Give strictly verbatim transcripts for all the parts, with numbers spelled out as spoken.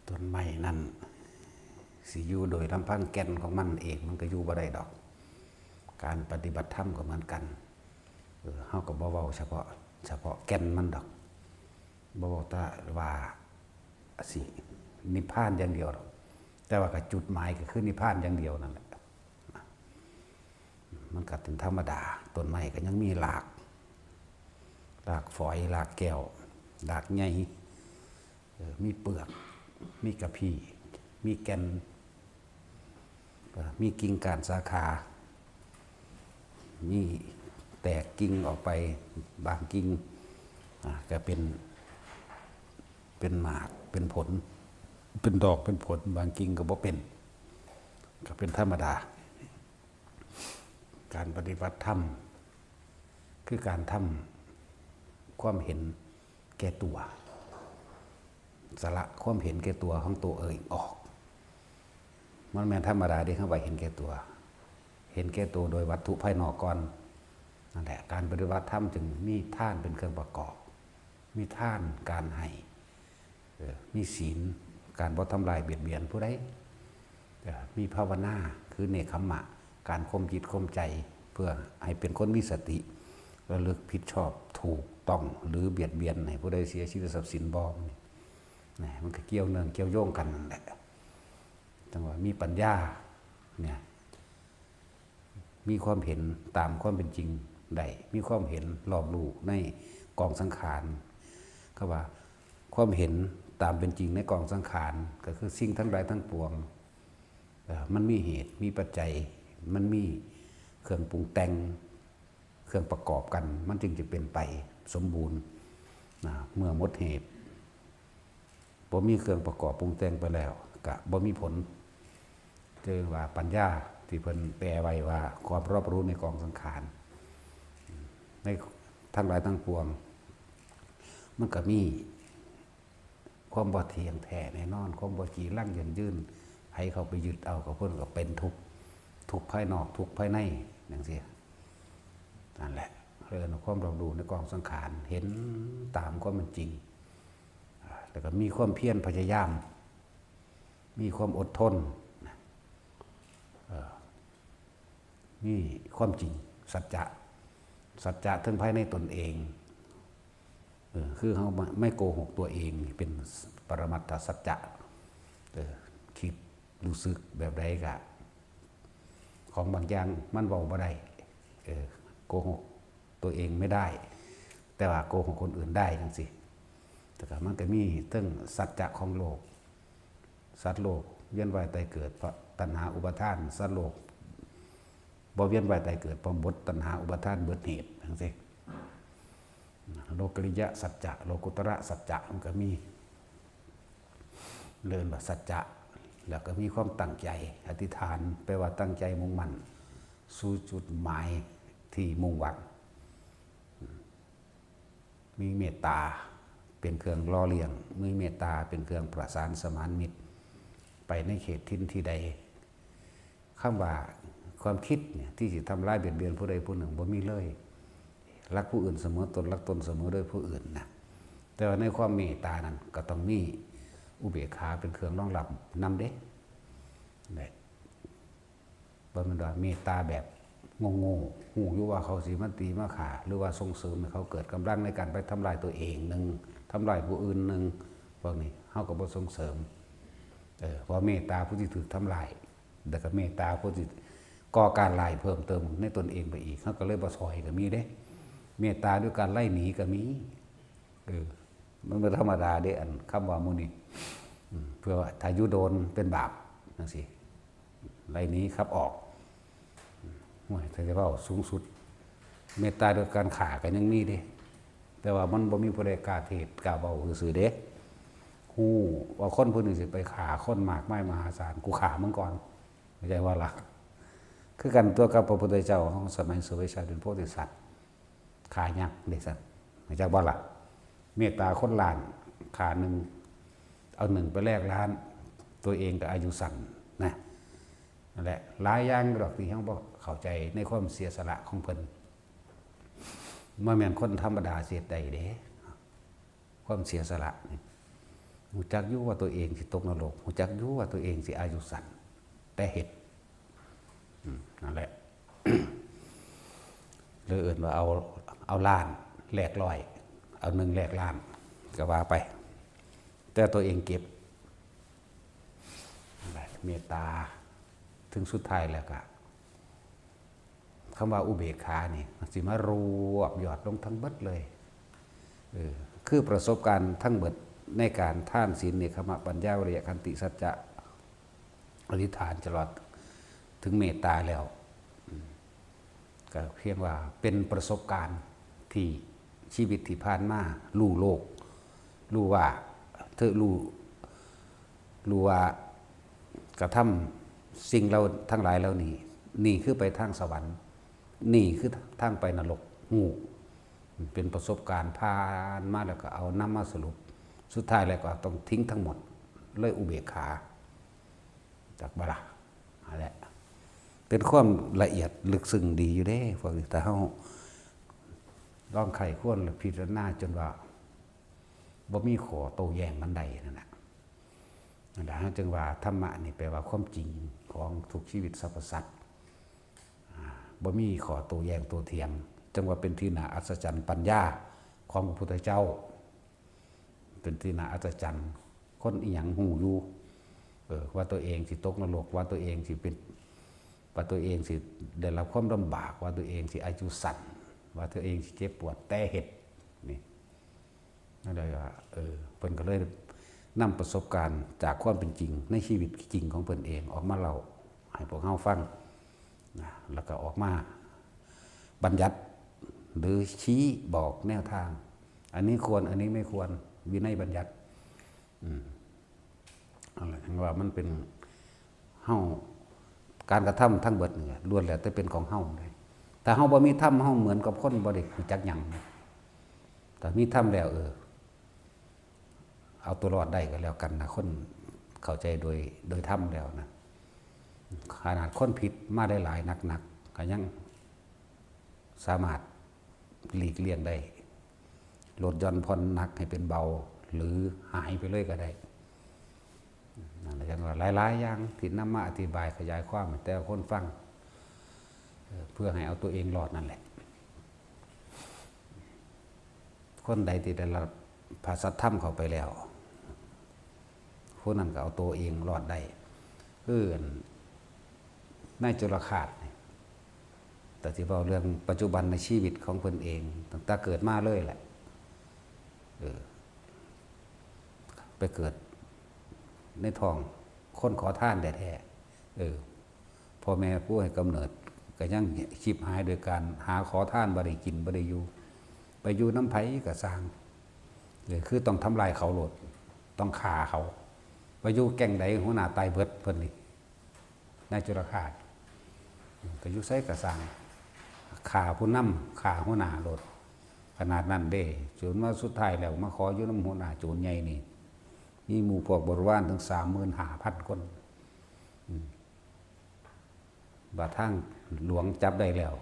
ต้นไม้นั่นสิอยู่โดยลำพังแก่นของมันเองมันก็อยู่บ่ได้ดอก การปฏิบัติธรรมก็เหมือนกัน เออ เฮาก็บ่เว้าเฉพาะ เฉพาะแก่นมันดอก บ่เว้าแต่ว่าสินิพพานอย่างเดียวดอก แต่ว่าก็จุดหมายก็คือนิพพานอย่างเดียวนั่นแหละ มันก็เป็นธรรมดา ต้นไม้ก็ยังมีราก รากฝอย รากแก้ว รากใหญ่ เออ มีเปลือก มีกะพี้ มีแก่น เอ่อ มีกิ่งก้านสาขา มีแตกกิ่งออกไป บางกิ่ง อ่า ก็เป็น เป็นหมาก เป็นผล เป็นดอก เป็นผล บางกิ่งก็บ่เป็น ก็เป็นธรรมดา การปฏิบัติธรรม คือการทำความเห็นแก่ตัว สละความเห็นแก่ตัวของตัวเองออก มันแม่นธรรมดาเด้ เฮาว่าเห็นแก่ตัว เห็นแก่ตัวโดยวัตถุภายนอกก่อน นั่นแหละ การปฏิบัติธรรมจึงมีทานเป็นเครื่องประกอบ มีทาน การให้ เออ มีศีล การบ่ทำลายเบียดเบียนผู้ใด เออ มีภาวนา คือเนกขัมมะ การข่มจิตข่มใจ เพื่อให้เป็นคนมีสติ ระลึกผิดชอบถูกต้อง หรือเบียดเบียนให้ผู้ใดเสียชีวิตทรัพย์สินบ่ นี่นะ มันก็เกี่ยวเนื่องเกี่ยวโยงกันนั่นแหละ จั่งว่ามีปัญญา เนี่ย มีความเห็นตามความเป็นจริงได้ มีความเห็นรอบรู้ในกองสังขาร เขาว่าความเห็นตามเป็นจริงในกองสังขาร ก็คือสิ่งทั้งหลายทั้งปวง เอ่อ มันมีเหตุ มีปัจจัย มันมีเครื่องปรุงแต่ง เครื่องประกอบกัน มันจึงจะเป็นไปสมบูรณ์ นะ เมื่อหมดเหตุ บ่มีเครื่องประกอบปรุงแต่งไปแล้ว ก็บ่มีผล เรียกว่าปัญญาที่เพิ่นแปลไว้ว่าความรอบรู้ในกองสังขาร ในทั้งหลายทั้งปวง มันก็มีความบ่เที่ยงแท้แน่นอน ความบ่จีรังยั่งยืน ไผเข้าไปยึดเอาก็เพิ่นก็เป็นทุกข์ ทุกข์ภายนอก ทุกข์ภายใน จั่งซี้ นั่นแหละ เอิ้นว่าความรอบรู้ในกองสังขาร เห็นตามความเป็นจริง อ่า แล้วก็มีความเพียรพยายาม มีความอดทน นะ เอ่อ มีความจริง สัจจะ สัจจะเทิงภายในตนเอง เออ คือเฮาไม่ ไม่โกหกตัวเอง เป็นปรมัตถสัจจะ เออ คิดรู้สึกแบบใดก็ ของบางอย่างมันเว้าบ่ได้ เออ โกหกตัวเองไม่ได้ แต่ว่าโกหกคนอื่นได้จั่งซี้ แต่ก็มันก็มีเทิงสัจจะของโลก สัตว์โลกเวียนว่ายตายเกิดเพราะตัณหาอุปาทาน สัตว์โลกบ่เวียนว่ายตายเกิดเพราะหมดตัณหาอุปาทานเบิดเหตุจั่งซี้ โลกิยะสัจจะ โลกุตระสัจจะมันก็มี เอิ้นว่าสัจจะ แล้วก็มีความตั้งใจ อธิษฐาน แปลว่าตั้งใจมุ่งมั่น สู่จุดหมายที่มุ่งหวัง มีเมตตาเป็นเครื่องหล่อเลี้ยง มีเมตตาเป็นเครื่องประสานสมานมิตร ไปในเขตถิ่นที่ใด คำว่าความคิดเนี่ยที่สิทำร้ายเบียดเบียนผู้ใดผู้หนึ่งบ่มีเลย รักผู้อื่นเสมอตน รักตนเสมอด้วยผู้อื่นนะ แต่ว่าในความเมตตานั้นก็ต้องมีอุเบกขาเป็นเครื่องรองรับนำเด้ เนี่ย บ่แม่นว่าเมตตาแบบโง่ๆ ฮู้อยู่ว่าเขาสิมาตีมาฆ่า หรือว่าส่งเสริมให้เขาเกิดกำลังในการไปทำลายตัวเองหนึ่ง ทำลายผู้อื่นหนึ่ง พวกนี้เฮาก็บ่ส่งเสริม เออ เพราะเมตตาผู้ที่ถูกทำลาย แล้วก็เมตตาผู้ที่ก่อการร้ายเพิ่มเติมในตนเองไปอีก เฮาก็เลยบ่ซอยก็มีเด้ เมตตาด้วยการไล่หนีก็มี เออ มันบ่ธรรมดาเด้ อันคำว่าหมู่นี้ อืม เพื่อว่าถ้าอยู่โดนเป็นบาปจั่งซี้ ไล่หนีขับออก โอ้ย ถ้าจะเว้าสูงสุด เมตตาด้วยการฆ่าก็ยังมีเด้ แต่ว่ามันบ่มีผู้ใดกล้าเทศน์กล้าเว้าซื่อๆเด้ ฮู้ว่าคนผู้หนึ่งสิไปฆ่าคนมากมายมหาศาล กูฆ่ามึงก่อน เข้าใจบ่ล่ะ คือกันตัวกับพระพุทธเจ้าของสมัยสวยชาติเป็นโพธิสัตว์ ฆ่ายักษ์เด้ซั่น เข้าใจบ่ล่ะ เมตตาคนล้าน ฆ่าหนึ่ง เอาหนึ่งไปแลกล้าน ตัวเองก็อายุสั้นนะ นั่นแหละ หลายอย่างดอกที่เฮาบ่เข้าใจในความเสียสละของเพิ่น บ่แม่นคนธรรมดาสิเฮ็ดได้เด้ ความเสียสละนี่ ฮู้จักอยู่ว่าตัวเองสิตกนรก ฮู้จักอยู่ว่าตัวเองสิอายุสั้น แต่เฮ็ด อืม นั่นแหละ เลยเอิ้นว่าเอา เอาล้านแลกร้อย เอาหนึ่งแลกล้าน ก็ว่าไป แต่ตัวเองเก็บ เมตตา ถึงสุดท้ายแล้วก็ คำว่าอุเบกขานี่ มันสิมารวบยอดลงทั้งเบิดเลย เออ คือประสบการณ์ทั้งเบิดในการทานศีล เนกขัมมะ ปัญญา วิริยะ ขันติ สัจจะ อธิษฐาน ตลอดถึงเมตตาแล้ว อืม ก็เพียงว่าเป็นประสบการณ์ที่ชีวิตที่ผ่านมา รู้โลก รู้ว่า เธอรู้ รู้ว่ากระทำสิ่งเหล่า ทั้งหลายเหล่านี้ นี่คือไปทางสวรรค์ นี่คือทางไปนรก ฮู้ เป็นประสบการณ์ผ่านมาแล้วก็เอานำมาสรุป สุดท้ายแล้วก็ต้องทิ้งทั้งหมด เลยอุเบกขา จักบ่ล่ะ นั่นแหละ เป็นความละเอียดลึกซึ้งดีอยู่เด้ พวกนี้ แต่เฮาลองใคร่ครวญและพิจารณาจนว่า บ่มีข้อโต้แย้งกันได้นั่นน่ะ นั่นล่ะ เฮาจึงว่าธรรมะนี่แปลว่าความจริงของทุกชีวิตสรรพสัตว์ อ่า บ่มีข้อโต้แย้งโต้เถียง จึงว่าเป็นที่น่าอัศจรรย์ปัญญาของพระพุทธเจ้า เป็นที่น่าอัศจรรย์ คนอีหยังฮู้อยู่ เออ ว่าตัวเองสิตกนรก ว่าตัวเองสิเป็น ว่าตัวเองสิได้รับความลำบาก ว่าตัวเองสิอายุสั้น ว่าตัวเองสิเจ็บปวด แต่เฮ็ด นี่ นั่นเลยว่า เออ เพิ่นก็เลยนำประสบการณ์จากความเป็นจริงในชีวิตจริงของเพิ่นเองออกมาเล่าให้พวกเฮาฟังนะ แล้วก็ออกมาบัญญัติ หรือชี้บอกแนวทาง อันนี้ควร อันนี้ไม่ควร วินัยบัญญัติ อืม นั่นแหละ ถึงว่ามันเป็น เฮา การกระทำทั้งเบิดนี่ล้วนแล้วแต่เป็นของเฮาเลย ถ้าเฮาบ่มีธรรม เฮาเหมือนกับคนบ่ได้รู้จักหยัง ถ้ามีธรรมแล้ว เออ เอาตัวรอดได้ก็แล้วกันนะ คนเข้าใจโดย โดยธรรมแล้วนะ ขนาดคนผิดมาหลายๆ หนักๆ ก็ยังสามารถหลีกเลี่ยงได้ ลดหย่อนผ่อนหนักให้เป็นเบา หรือหายไปเลยก็ได้ นั่นแหละ จั่งว่าหลายๆ อย่างที่นำมาอธิบายขยายความให้แต่ละคนฟัง เอ่อ เพื่อให้เอาตัวเองรอดนั่นแหละ คนใดที่ได้รับพระสัทธรรมเข้าไปแล้ว คนนั้นก็เอาตัวเองรอดได้ คืออันนายจุลคาสนี่ แต่ที่เว้าเรื่องปัจจุบันในชีวิตของเพิ่นเอง ตั้งแต่เกิดมาเลยแหละ เออ ไปเกิดในท้องคนขอทานแท้ๆ เออ พ่อแม่ผู้ให้กำเนิดก็ยังชิบหายโดยการหาขอทาน บ่ได้กินบ่ได้อยู่ ไปอยู่นำไผก็ซ่าง เออ คือต้องทำลายเขาโลด ต้องฆ่าเขา ไปอยู่แก๊งใดหัวหน้าตายเบิด เพิ่นนี่ นายจุลคาส ก็อยู่ไสก็ซ่าง ฆ่าผู้นำ ฆ่าหัวหน้าโลด ขนาดนั้นเด้ จนว่าสุดท้ายแล้วมาขออยู่นำหัวหน้าโจรใหญ่นี่ มีหมู่พวกบริวารถึงสามหมื่นห้าพันคน อืม บาดทางหลวงจับได้แล้ว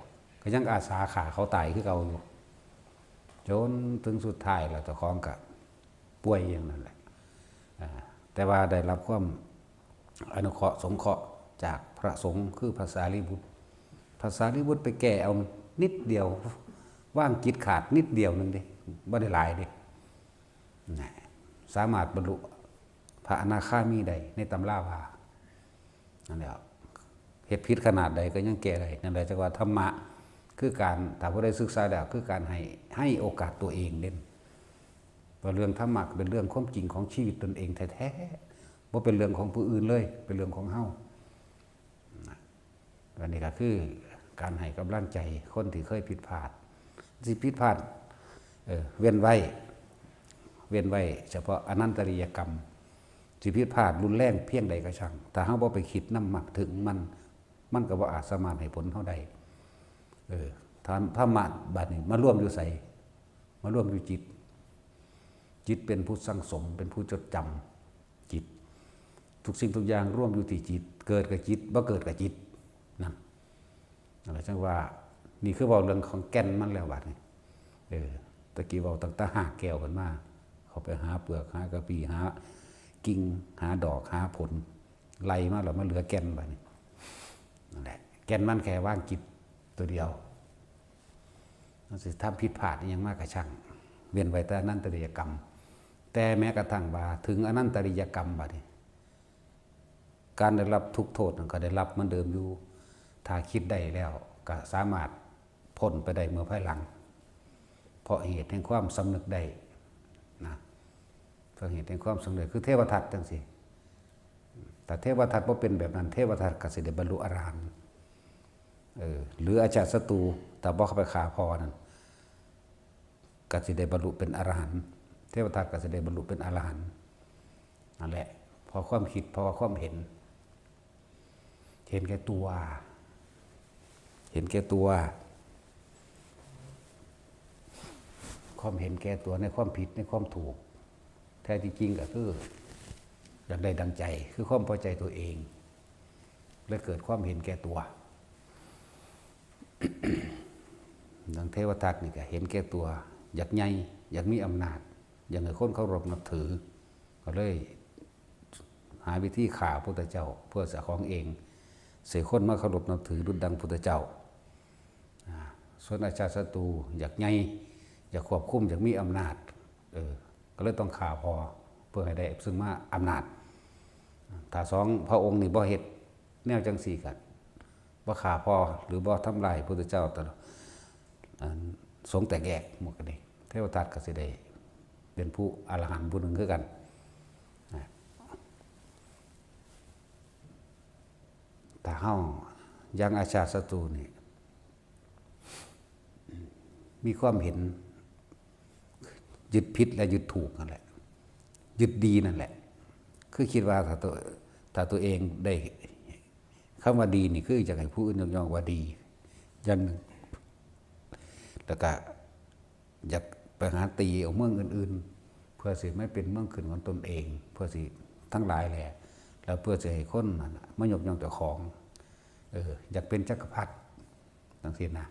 ก็ยังอาสาฆ่าเขาตายคือเก่าอยู่ จนถึงสุดท้ายแล้วเจ้าของก็ป่วยอย่างนั้นแหละ อ่า แต่ว่าได้รับความอนุเคราะห์สงเคราะห์จากพระสงฆ์คือพระสารีบุตร พระสารีบุตรไปแก้เอานิดเดียว วางจิตขาดนิดเดียวหนึ่งเด้ บ่ได้หลายเด้ นะ สามารถบรรลุพระอนาคามีได้ในตำราว่า นั่นแหละ เฮ็ดผิดขนาดใดก็ยังแก้ได้ นั่นแหละจั่งว่าธรรมะคือการ ถ้าผู้ใดศึกษาแล้ว คือการให้ ให้โอกาสตัวเองเด่น ว่าเรื่องธรรมะก็เป็นเรื่องความจริงของชีวิตตนเองแท้ๆ บ่เป็นเรื่องของผู้อื่นเลย เป็นเรื่องของเฮา นะ อันนี้ก็คือการให้กำลังใจคนที่เคยผิดพลาด สิผิดพลาด เออ เว้นไว้ เว้นไว้เฉพาะอนันตริยกรรม สิผิดพลาดรุนแรงเพียงใดก็ช่าง ถ้าเฮาบ่ไปคิดนำมันถึงมัน มันก็บ่อาจสามารถให้ผลเฮาได้ เออ ธรรม- ธรรมะบัดนี้มารวมอยู่ไส มารวมอยู่จิต จิตเป็นผู้สั่งสม เป็นผู้จดจำ จิต ทุกสิ่งทุกอย่างรวมอยู่ที่จิต เกิดกับจิต บ่เกิดกับจิต นั่น นั่นแหละจั่งว่า นี่คือเว้าเรื่องของแก่นมันแล้วบัดนี้ เออ ตะกี้เว้าตั้งแต่หากแก้วขึ้นมา ข เอาไปหาเปลือก หากะพี้ หากิ่ง หาดอก หาผล ไล่มาแล้วมาเหลือแก่นบัดนี้ นั่นแหละ แก่นมันแค่วางจิตตัวเดียว มันสิทำผิดพลาดอิหยังมากะช่าง เว้นไว้แต่อนันตริยกรรม แต่แม้กระทั่งว่าถึงอนันตริยกรรมบัดนี้ การได้รับทุกข์โทษนั่นก็ได้รับเหมือนเดิมอยู่ ถ้าคิดได้แล้วก็สามารถพ้นไปได้เมื่อภายหลัง เพราะเหตุแห่งความสำนึกได้นะ เพราะเหตุแห่งความสำนึกคือเทวทัตจังซี่ ถ้าเทวทัตบ่เป็นแบบนั้น เทวทัตก็สิได้บรรลุอรหันต์ เออ หรืออาชาติศัตรู ถ้าบ่เข้าไปฆ่าพ่อนั่น ก็สิได้บรรลุเป็นอรหันต์ เทวทัตก็สิได้บรรลุเป็นอรหันต์ นั่นแหละ เพราะความคิด เพราะว่าความเห็น เห็นแก่ตัว เห็นแก่ตัว ความเห็นแก่ตัวในความผิดในความถูก แท้ที่จริงก็คือ อยากได้ดังใจ คือความพอใจตัวเอง และเกิดความเห็นแก่ตัว ดังเทวทัตนี่ก็เห็นแก่ตัว อยากใหญ่ อยากมีอำนาจ อยากให้คนเคารพนับถือ ก็เลยหาวิธีฆ่าพระพุทธเจ้า เพื่อเจ้าของเอง เสียคนมาเคารพนับถือดุจดังพุทธเจ้า อ่า ส่วนอาชาติศัตรูอยากใหญ่ อยากควบคุม อยากมีอำนาจ เออ ก็เลยต้องฆ่าพ่อ เพื่อให้ได้ซึ่งมาอำนาจ ถ้าสองพระองค์นี่บ่เฮ็ดแนวจังซี่ก็บ่ฆ่าพ่อ หรือบ่ทำลายพุทธเจ้าตลอด อัน สงฆ์แตกแยกหมดกันนี่ เทวทัตก็สิได้เป็นผู้อรหันต์ผู้หนึ่งคือกันนะ ถ้าเฮาอย่างอาชาติศัตรูนี่ มีความเห็นยึดผิดและยึดถูกนั่นแหละ ยึดดีนั่นแหละ คือคิดว่าถ้าตัว ถ้าตัวเองได้ คำว่าดีนี่คืออยากให้ผู้อื่นยกย่องว่าดี อย่างหนึ่ง แล้วก็อยากไปหาตีเอาเมืองอื่นๆ เพื่อสิไม่เป็นเมืองขึ้นของตนเอง เพื่อสิทั้งหลายแหละ แล้วเพื่อสิให้คนนั่นน่ะมายกย่องเจ้าของ เออ อยากเป็นจักรพรรดิ จังซี่นะ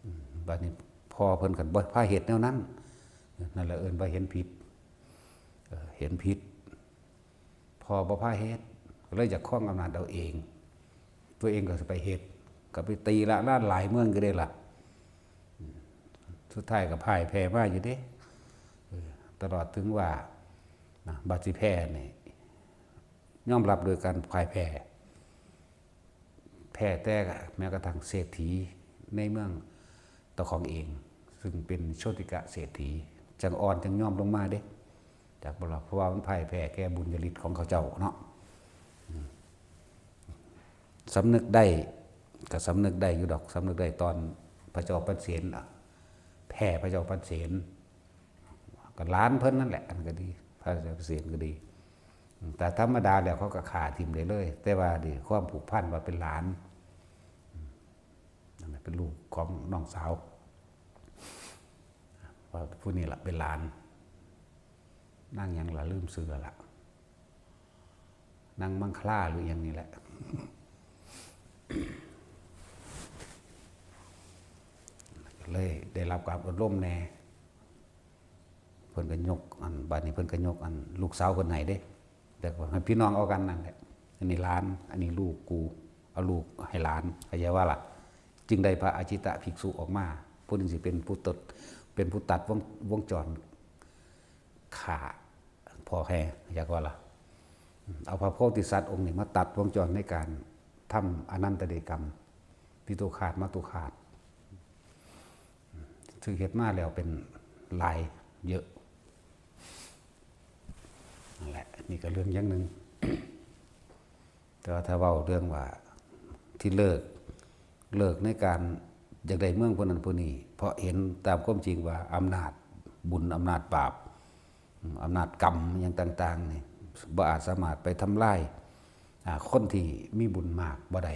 อืม บัดนี้พ่อเพิ่นคันบ่พาเฮ็ดแนวนั้น นั่นแหละเอิ้นว่าเห็นผิด เออ เห็นผิด พ่อบ่พาเฮ็ด ก็เลยอยากครองอำนาจเอาเอง ตัวเองก็สิไปเฮ็ด ก็ไปตีละลานหลายเมืองอยู่เด้ล่ะ อืม สุดท้ายก็พ่ายแพ้มาอยู่เด้ เออ ตลอดถึงว่า นะ บัดสิแพ้นี่ ยอมรับโดยการพ่ายแพ้ แพ้แต่แม้กระทั่งเศรษฐีในเมืองเจ้าของเอง ซึ่งเป็นโชติกะเศรษฐี จั่งอ่อนจั่งยอมลงมาเด้ จักบ่ล่ะ เพราะว่ามันพ่ายแพ้แก่บุญญาฤทธิ์ของเขาเจ้าเนาะ อืม สำนึกได้ ก็สำนึกได้อยู่ดอก สำนึกได้ตอนพระเจ้าปัณเสน อ่ะ แพ้พระเจ้าปัณเสน ก็หลานเพิ่นนั่นแหละ อันก็ดี พระเจ้าปัณเสนก็ดี แต่ธรรมดาแล้วเขาก็ฆ่าทิ่มได้เลย แต่ว่าด้วยความผูกพันว่าเป็นหลาน อืม นั่นแหละ เป็นลูกของน้องสาว ว่าผู้นี้ล่ะเป็นหลาน นางหยังล่ะ ลืมชื่อแล้วล่ะ นางมังคลาหรือหยังนี่แหละ เลยได้รับการอบรมแหน่ เพิ่นก็ยกอัน บัดนี้เพิ่นก็ยกอันลูกสาวเพิ่นให้เด้ แต่ก็ให้พี่น้องเอากันนั่นแหละ อันนี้หลาน อันนี้ลูกกู เอาลูกให้หลาน เข้าใจว่าล่ะ จึงได้พระอาจิตตภิกษุออกมา ผู้นี้สิเป็นผู้ตัด เป็นผู้ตัดวง วงจรฆ่าพ่อแห่ เข้าใจว่าล่ะ เอาพระโพธิสัตว์องค์นี้มาตัดวงจรในการทำอนันตริยกรรม ปิตุฆาต มัตตุฆาต ซึ่งเฮ็ดมาแล้วเป็นหลายเยอะ นั่นแหละ นี่ก็เรื่องอย่างหนึ่ง แต่ว่าถ้าเว้าเรื่องว่าที่เลิก เลิกในการอยากได้เมืองผู้นั้นผู้นี้ เพราะเห็นตามความจริงว่าอำนาจบุญ อำนาจบาป อำนาจกรรมอิหยังต่างๆ นี่ บ่อาจสามารถไปทำลาย อ่า คนที่มีบุญมากบ่ได้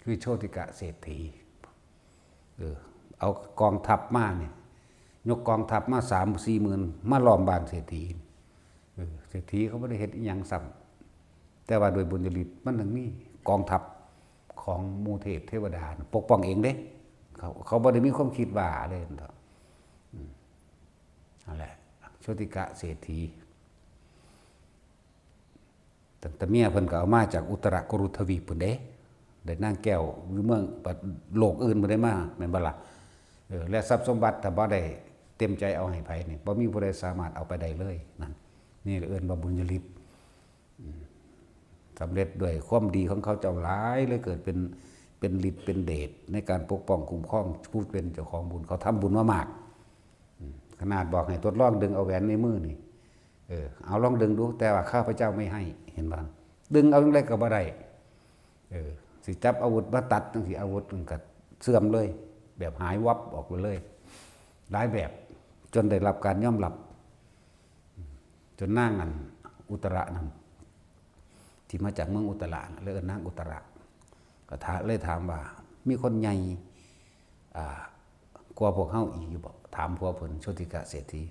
คือโชติกะเศรษฐี เออ เอากองทัพมาเนี่ย ยกกองทัพมาสามสี่หมื่น มาล้อมบ้านเศรษฐี เออ เศรษฐีเขาบ่ได้เฮ็ดอิหยังซ้ำ แต่ว่าโดยบุญญาฤทธิ์มันถึงมีกองทัพของหมู่เทพเทวดาปกป้องเองเด้ เขา เขาบ่ได้มีความคิดว่าเลย อืม นั่นแหละ โชติกะเศรษฐี ตั้งแต่เมียเพิ่นก็เอามาจากอุตรกุรุทวีปพุ้นเด้ ได้นางแก้วอยู่เมืองโลกอื่นบ่ได้มา แม่นบ่ล่ะ เออ และทรัพย์สมบัติถ้าบ่ได้เต็มใจเอาให้ไผนี่ บ่มีผู้ใดสามารถเอาไปได้เลยนั่น นี่เอิ้นว่าบุญญาฤทธิ์ อืม สำเร็จด้วยความดีของเขาเจ้าหลายเลย เกิดเป็น เป็นฤทธิ์เป็นเดชในการปกป้องคุ้มครองผู้เป็นเจ้าของบุญ เขาทำบุญมามาก อืม ขนาดบอกให้ทดลองดึงเอาแหวนในมือนี่ เออ เอาลองดึงดู แต่ว่าข้าพเจ้าไม่ให้ เห็นบ่ ดึงเอาจั่งใดก็บ่ได้ เออ สิจับอาวุธมาตัดจั่งซี้ อาวุธมันก็เสื่อมเลย แบบหายวับออกไปเลย หลายแบบ จนได้รับการยอมรับ จนนางอันอุตระนั่น ที่มาจากเมืองอุตระน่ะ เลยเอิ้นนางอุตระ ก็ถา- เลยถามว่า มีคนใหญ่ อ่า กว่าพวกเฮาอีกอยู่บ่ ถามผัวเพิ่น โชติกะเศรษฐี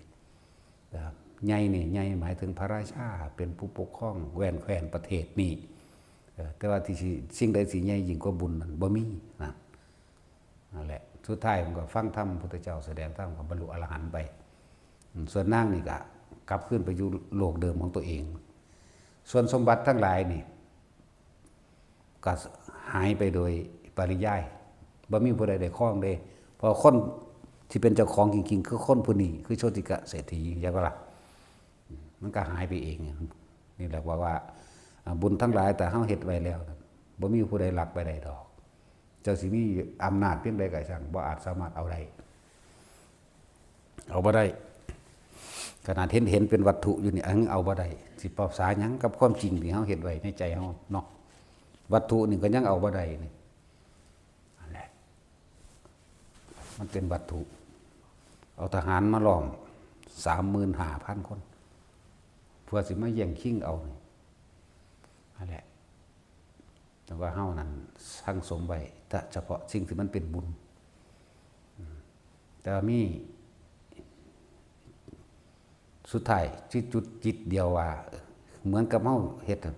นะครับ ใหญ่นี่ ใหญ่หมายถึงพระราชา เป็นผู้ปกครองแว่นแคว้นประเทศนี่ เออ แต่ว่าที่สิ- สิ่งใดสิใหญ่ยิ่งกว่าบุญนั่นบ่มีนะ นั่นแหละ สุดท้ายมันก็ฟังธรรมพุทธเจ้าแสดงธรรมก็บรรลุอรหันต์ไป อืม ส่วนนางนี่ก็กลับคืนไปอยู่โลกเดิมของตัวเอง ส่วนสมบัติทั้งหลายนี่ ก็หายไปโดยปริยาย บ่มีผู้ใดได้ครองเด้ เพราะคนที่เป็นเจ้าของจริงๆ คือคนผู้นี้ คือโชติกะเศรษฐี เข้าใจบ่ล่ะ มันก็หายไปเอง นี่แหละว่า- ว่า อ่า บุญทั้งหลายถ้าเฮาเฮ็ดไว้แล้ว บ่มีผู้ใดลักไปได้ดอก เจ้าสิมีอำนาจเพียงใดก็ช่าง บ่อาจสามารถเอาได้ เอาบ่ได้ ขนาดเห็น- เห็นเป็นวัตถุอยู่นี่ อันเอาบ่ได้ สิปรับสาหยังกับความจริงที่เฮาเฮ็ดไว้ในใจเฮาเนาะ วัตถุนี่ก็ยังเอาบ่ได้นี่ นั่นแหละ มันเป็นวัตถุ เอาทหารมาล้อม สามหมื่นห้าพันคน เพื่อสิมาแย่งชิงเอานี่ นั่นแหละ แต่ว่าเฮานั้นสั่งสมไว้ แต่เฉพาะสิ่งที่มันเป็นบุญ อืม แต่ว่ามี สุดท้ายที่จุดจิตเดียวว่า เหมือนกับเฮาเฮ็ดอะ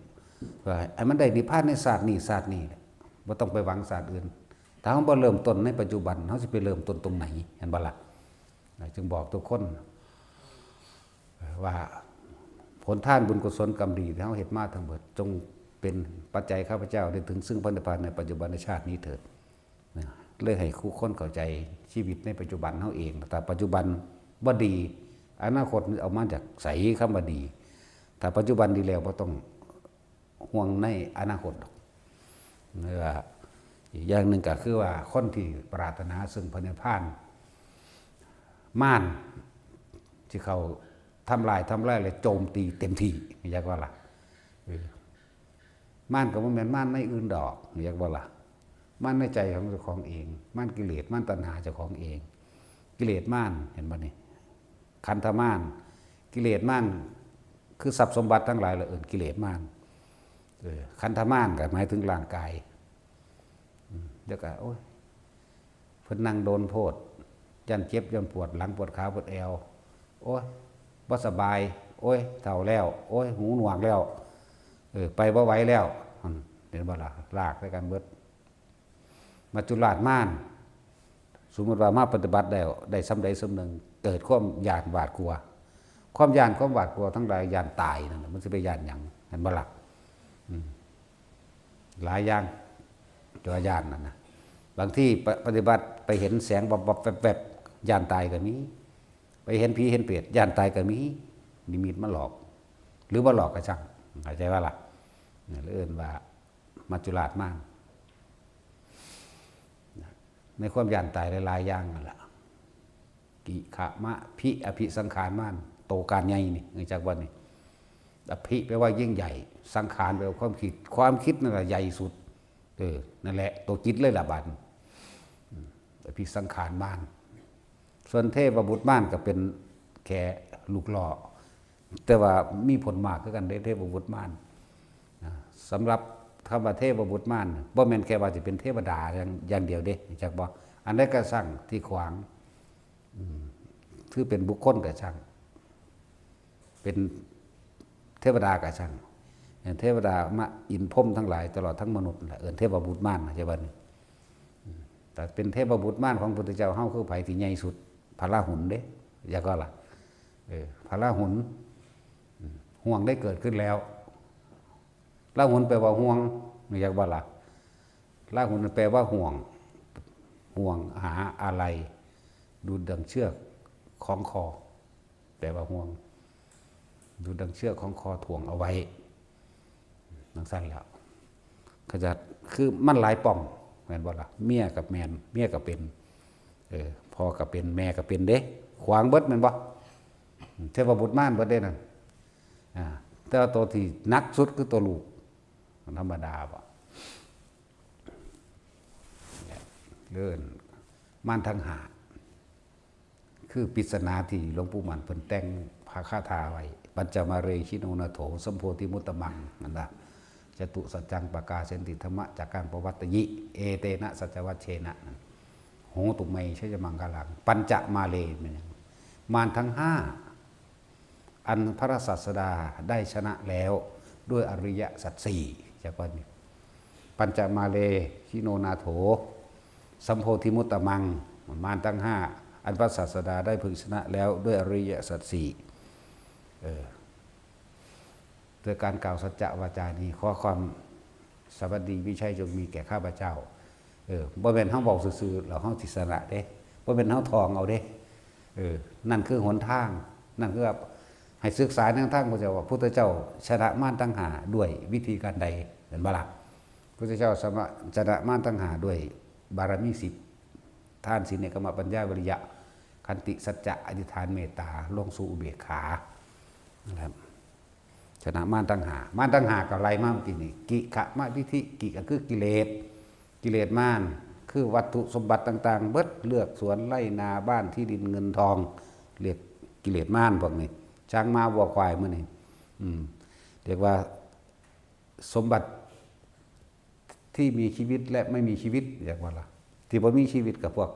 ว่าให้มันได้นิพพานในชาตินี้ ชาตินี้แหละ บ่ต้องไปหวังชาติอื่น ถ้าเฮาบ่เริ่มต้นในปัจจุบัน เฮาสิไปเริ่มต้นตรงไหน เห็นบ่ล่ะ จึงบอกทุกคน ว่า ผลทานบุญกุศลกรรมดีที่เฮาเฮ็ดมาทั้งหมด จงเป็นปัจจัยข้าพเจ้าได้ถึงซึ่งพระนิพพานในปัจจุบันในชาตินี้เถิด นะ เลยให้คู่คนเข้าใจชีวิตในปัจจุบันเฮาเอง ถ้าปัจจุบันบ่ดี อนาคตมันเอามาจากไส คำว่าดี ถ้าปัจจุบันดีแล้วบ่ต้องห่วงในอนาคตดอก เออ อีกอย่างหนึ่งก็คือว่าคนที่ปรารถนาซึ่งพระนิพพาน มารที่เขาทำลาย- ทำลายและโจมตีเต็มที่ อยากว่าล่ะ เออ มารก็บ่แม่นมารในอื่นดอก อยากว่าล่ะ มารในใจของเจ้าของเอง มารกิเลส มารตัณหาเจ้าของเอง กิเลสมาร เห็นบ่นี่ ขันธมาร กิเลสมาร คือทรัพย์สมบัติทั้งหลายละเอิ้นกิเลสมาร เออ ขันธมารก็หมายถึงร่างกาย อืม แล้วก็ โอ้ย เพิ่นนั่งโดนโพด ย่านเจ็บ ย่านปวดหลัง ปวดขา ปวดแอว โอ้ย บ่สบาย โอ้ย เฒ่าแล้ว โอ้ย หูหนวกแล้ว เออ ไปบ่ไหวแล้ว อืม เห็นบ่ล่ะ ลากไปกันเบิด มัจจุราชมาร สมมุติว่ามาปฏิบัติแล้ว ได้ส่ำใดส่ำหนึ่ง เกิดความย้านหวาดกลัว ความย้านความหวาดกลัวทั้งหลาย ย้านตายนั่นน่ะ มันสิไปย้านหยัง เห็นบ่ล่ะ อืม หลายอย่าง ตัวย้านนั่นน่ะ บางทีป- ปฏิบัติไปเห็นแสงวับวับแวบแวบ ย้านตายก็มี ไปเห็นผีเห็นเปรต ย้านตายก็มี นิมิตมาหลอก หรือบ่หลอกก็ช่าง เข้าใจบ่ล่ะ นี่เอิ้นว่ามัจจุราชมาร ในความย้านตายหลายๆอย่างนั่นล่ะ กิขะมะพิ อภิสังขารมาร โตการใหญ่นี่ รู้จักบ่นี่ อภิแปลว่ายิ่งใหญ่ สังขารแปลว่าความคิด ความคิดนั่นแหละใหญ่สุด เออ นั่นแหละ ตัวจิตเลยล่ะบัด อืม อภิสังขารมาร ส่วนเทพบุตรมารก็เป็นแค่ลูกหล่อ แต่ว่ามีผลมากคือกันเด้ เทพบุตรมาร นะ สำหรับคำว่าเทพบุตรมาร บ่แม่นแค่ว่าสิเป็นเทวดาอย่าง- อย่างเดียวเด้ รู้จักบ่ อันใดก็ช่างที่ขวาง อืม คือเป็นบุคคลก็ช่าง เป็นเทวดาก็ช่าง เทวดามา อินทร์พรหมทั้งหลาย ตลอดทั้งมนุษย์นั่นแหละ เอิ้นเทพบุตรมาร เข้าใจบ่นี่ อืม แต่เป็นเทพบุตรมารของพุทธเจ้าเฮาคือไผที่ใหญ่สุด พระราหุลเด้ อยากว่าล่ะ เอ เออ พระราหุล อืม ห่วงได้เกิดขึ้นแล้ว ราหุลแปลว่าห่วง รู้จักบ่ล่ะ ราหุลแปลว่าห่วง ห่วงหาอะไร ดูดดั่งเชือกคล้องคอ แปลว่าห่วง ดูดดั่งเชือกคล้องคอถ่วงเอาไว้ จั่งซั้นแหล้ว เขาจะ คือมันหลายป่อง แม่นบ่ล่ะ เมียกับแม่น เมียกับเป็น เออ พ่อกับเป็น แม่กับเป็นเด้ ขวางเบิดแม่นบ่ เทพบุตรม่านเบิดเด้นั่น อ่า แต่ว่าตัวที่หนักสุดคือตัวลูก มันธรรมดาบ่ เรื่องม่านทั้งห้า คือปริศนาที่หลวงปู่มั่นเพิ่นแต่งพระคาถาไว้ ปัญจมาเรหิโนนาโถ สัมโพธิมุตตมัง นั่นล่ะ จตุสัจจังปกาเสนติ ธรรมจักกังปวัตตยิ เอเตนะสัจจวัชเชนะ นั่น โหตุเม ชยมังคลัง ปัญจมาเร แม่นหยัง ม่านทั้งห้า อันพระศาสดาได้ชนะแล้วด้วยอริยสัจสี่ จักว่านี่ ปัญจมาเรหิโนนาโถ สัมโพธิมุตตมัง ม่านทั้งห้า อันพระศาสดาได้พึงชนะแล้วด้วยอริยสัจสี่ เออ โดยการกล่าวสัจจะวาจานี้ ขอความสวัสดีวิชัยจงมีแก่ข้าพเจ้า เออ บ่แม่นเฮาเว้าซื่อๆ แล้วเฮาสิชนะเด้ บ่แม่นเฮาท่องเอาเด้ เออ นั่นคือหนทาง นั่นคือว่าให้ศึกษาแนวทาง พระเจ้าว่า พุทธเจ้าชนะมารทั้งห้าด้วยวิธีการใด เห็นบ่ล่ะ พุทธเจ้าสามารถชนะมารทั้งห้าด้วยบารมีสิบ ทาน ศีล เนกขัมมะ ปัญญา วิริยะ ขันติ สัจจะ อธิษฐาน เมตตา ลงสู่อุเบกขา นะครับ ชนะมารทั้งห้า มารทั้งห้าก็ไล่มาเมื่อกี้นี่ กิขมะทิฏฐิ กิก็คือกิเลส กิเลสมาร คือวัตถุสมบัติต่างๆ เบิด เฮือนสวนไร่นา บ้านที่ดินเงินทอง เรียกกิเลสมารพวกนี้ ช้างม้าวัวควายมื้อนี้ อืม เรียกว่าสมบัติที่มีชีวิตและไม่มีชีวิต จักว่าล่ะ ที่บ่มีชีวิตก็พวก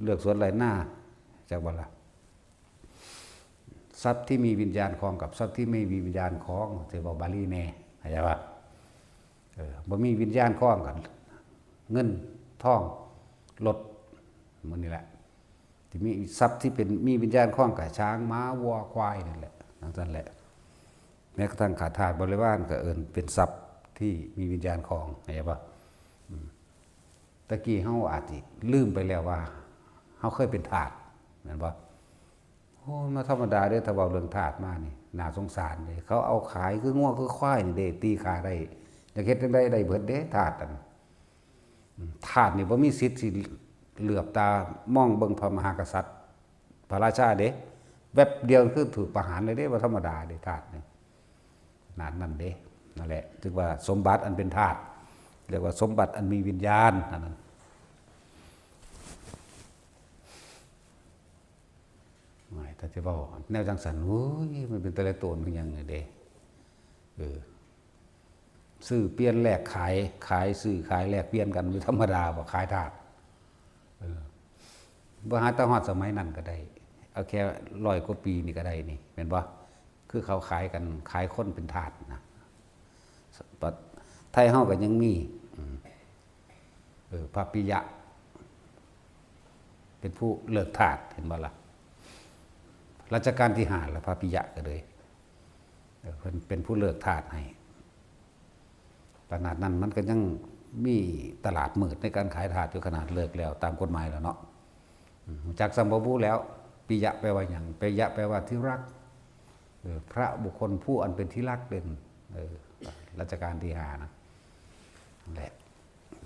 เฮือนสวนไร่นา จักว่าล่ะ ทรัพย์ที่มีวิญญาณครองกับทรัพย์ที่ไม่มีวิญญาณครอง ที่เว้าบาลีแน่ เข้าใจบ่ เออ บ่มีวิญญาณครองกัน เงินทอง รถ หมู่นี้แหละ ที่มีทรัพย์ที่เป็น มีวิญญาณครองก็ช้าง ม้า วัว ควาย นั่นแหละ จั่งซั้นแหละ แม้กระทั่งข้าทาสบริวารก็เอิ้นเป็นทรัพย์ที่มีวิญญาณครอง เข้าใจบ่ อืม ตะกี้เฮาอาจสิลืมไปแล้วว่า เฮาเคยเป็นทาส แม่นบ่ โอ้ มาธรรมดาเด้ ถ้าเว้าเรื่องทาสมานี่ น่าสงสารเด้ เขาเอาขายคืองัวคือควายนี่เด้ ตีขาได้ อยากเฮ็ดจั่งใดได้เบิดเด้ ทาสนั่น อืม ทาสนี่บ่มีสิทธิ์สิเหลือบตามองเบิ่งพระมหากษัตริย์ พระราชาเด้ แวบเดียวคือถูกประหารเลยเด้ บ่ธรรมดาเด้ ทาสนี่ ขนาดนั้นเด้ นั่นแหละ ถือว่าสมบัติอันเป็นทาส เรียกว่าสมบัติอันมีวิญญาณ อันนั้น หมายถ้าจะเว้าแนวจั่งซั้น โอ้ย มันเป็นแต่ละโตนคือหยังนี่เด้ เออ ซื้อเปลี่ยนแลกขาย ขายซื้อขายแลกเปลี่ยนกัน มันธรรมดาบ่ ขายทาส เออ บ่หาแต่ฮอดสมัยนั้นก็ได้ เอาแค่ร้อยกว่าปีนี่ก็ได้นี่ แม่นบ่ คือเขาขายกัน ขายคนเป็นทาสนะ ไทยเฮาก็ยังมี อืม เออ พระปิยะ เป็นผู้เลิกทาส เห็นบ่ล่ะ รัชกาลที่ห้าละ พระปิยะก็เลย เออ เพิ่นเป็นผู้เลิกทาสให้ ขนาดนั้นมันก็ยังมีตลาดมืดในการขายทาสอยู่ ขนาดเลิกแล้วตามกฎหมายแล้วเนาะ อืม รู้จักซ้ำบ่บุแล้ว ปิยะแปลว่าหยัง ปิยะแปลว่าที่รัก เออ พระบุคคลผู้อันเป็นที่รักเด่น เออ รัชกาลที่ห้านะ นั่นแหละ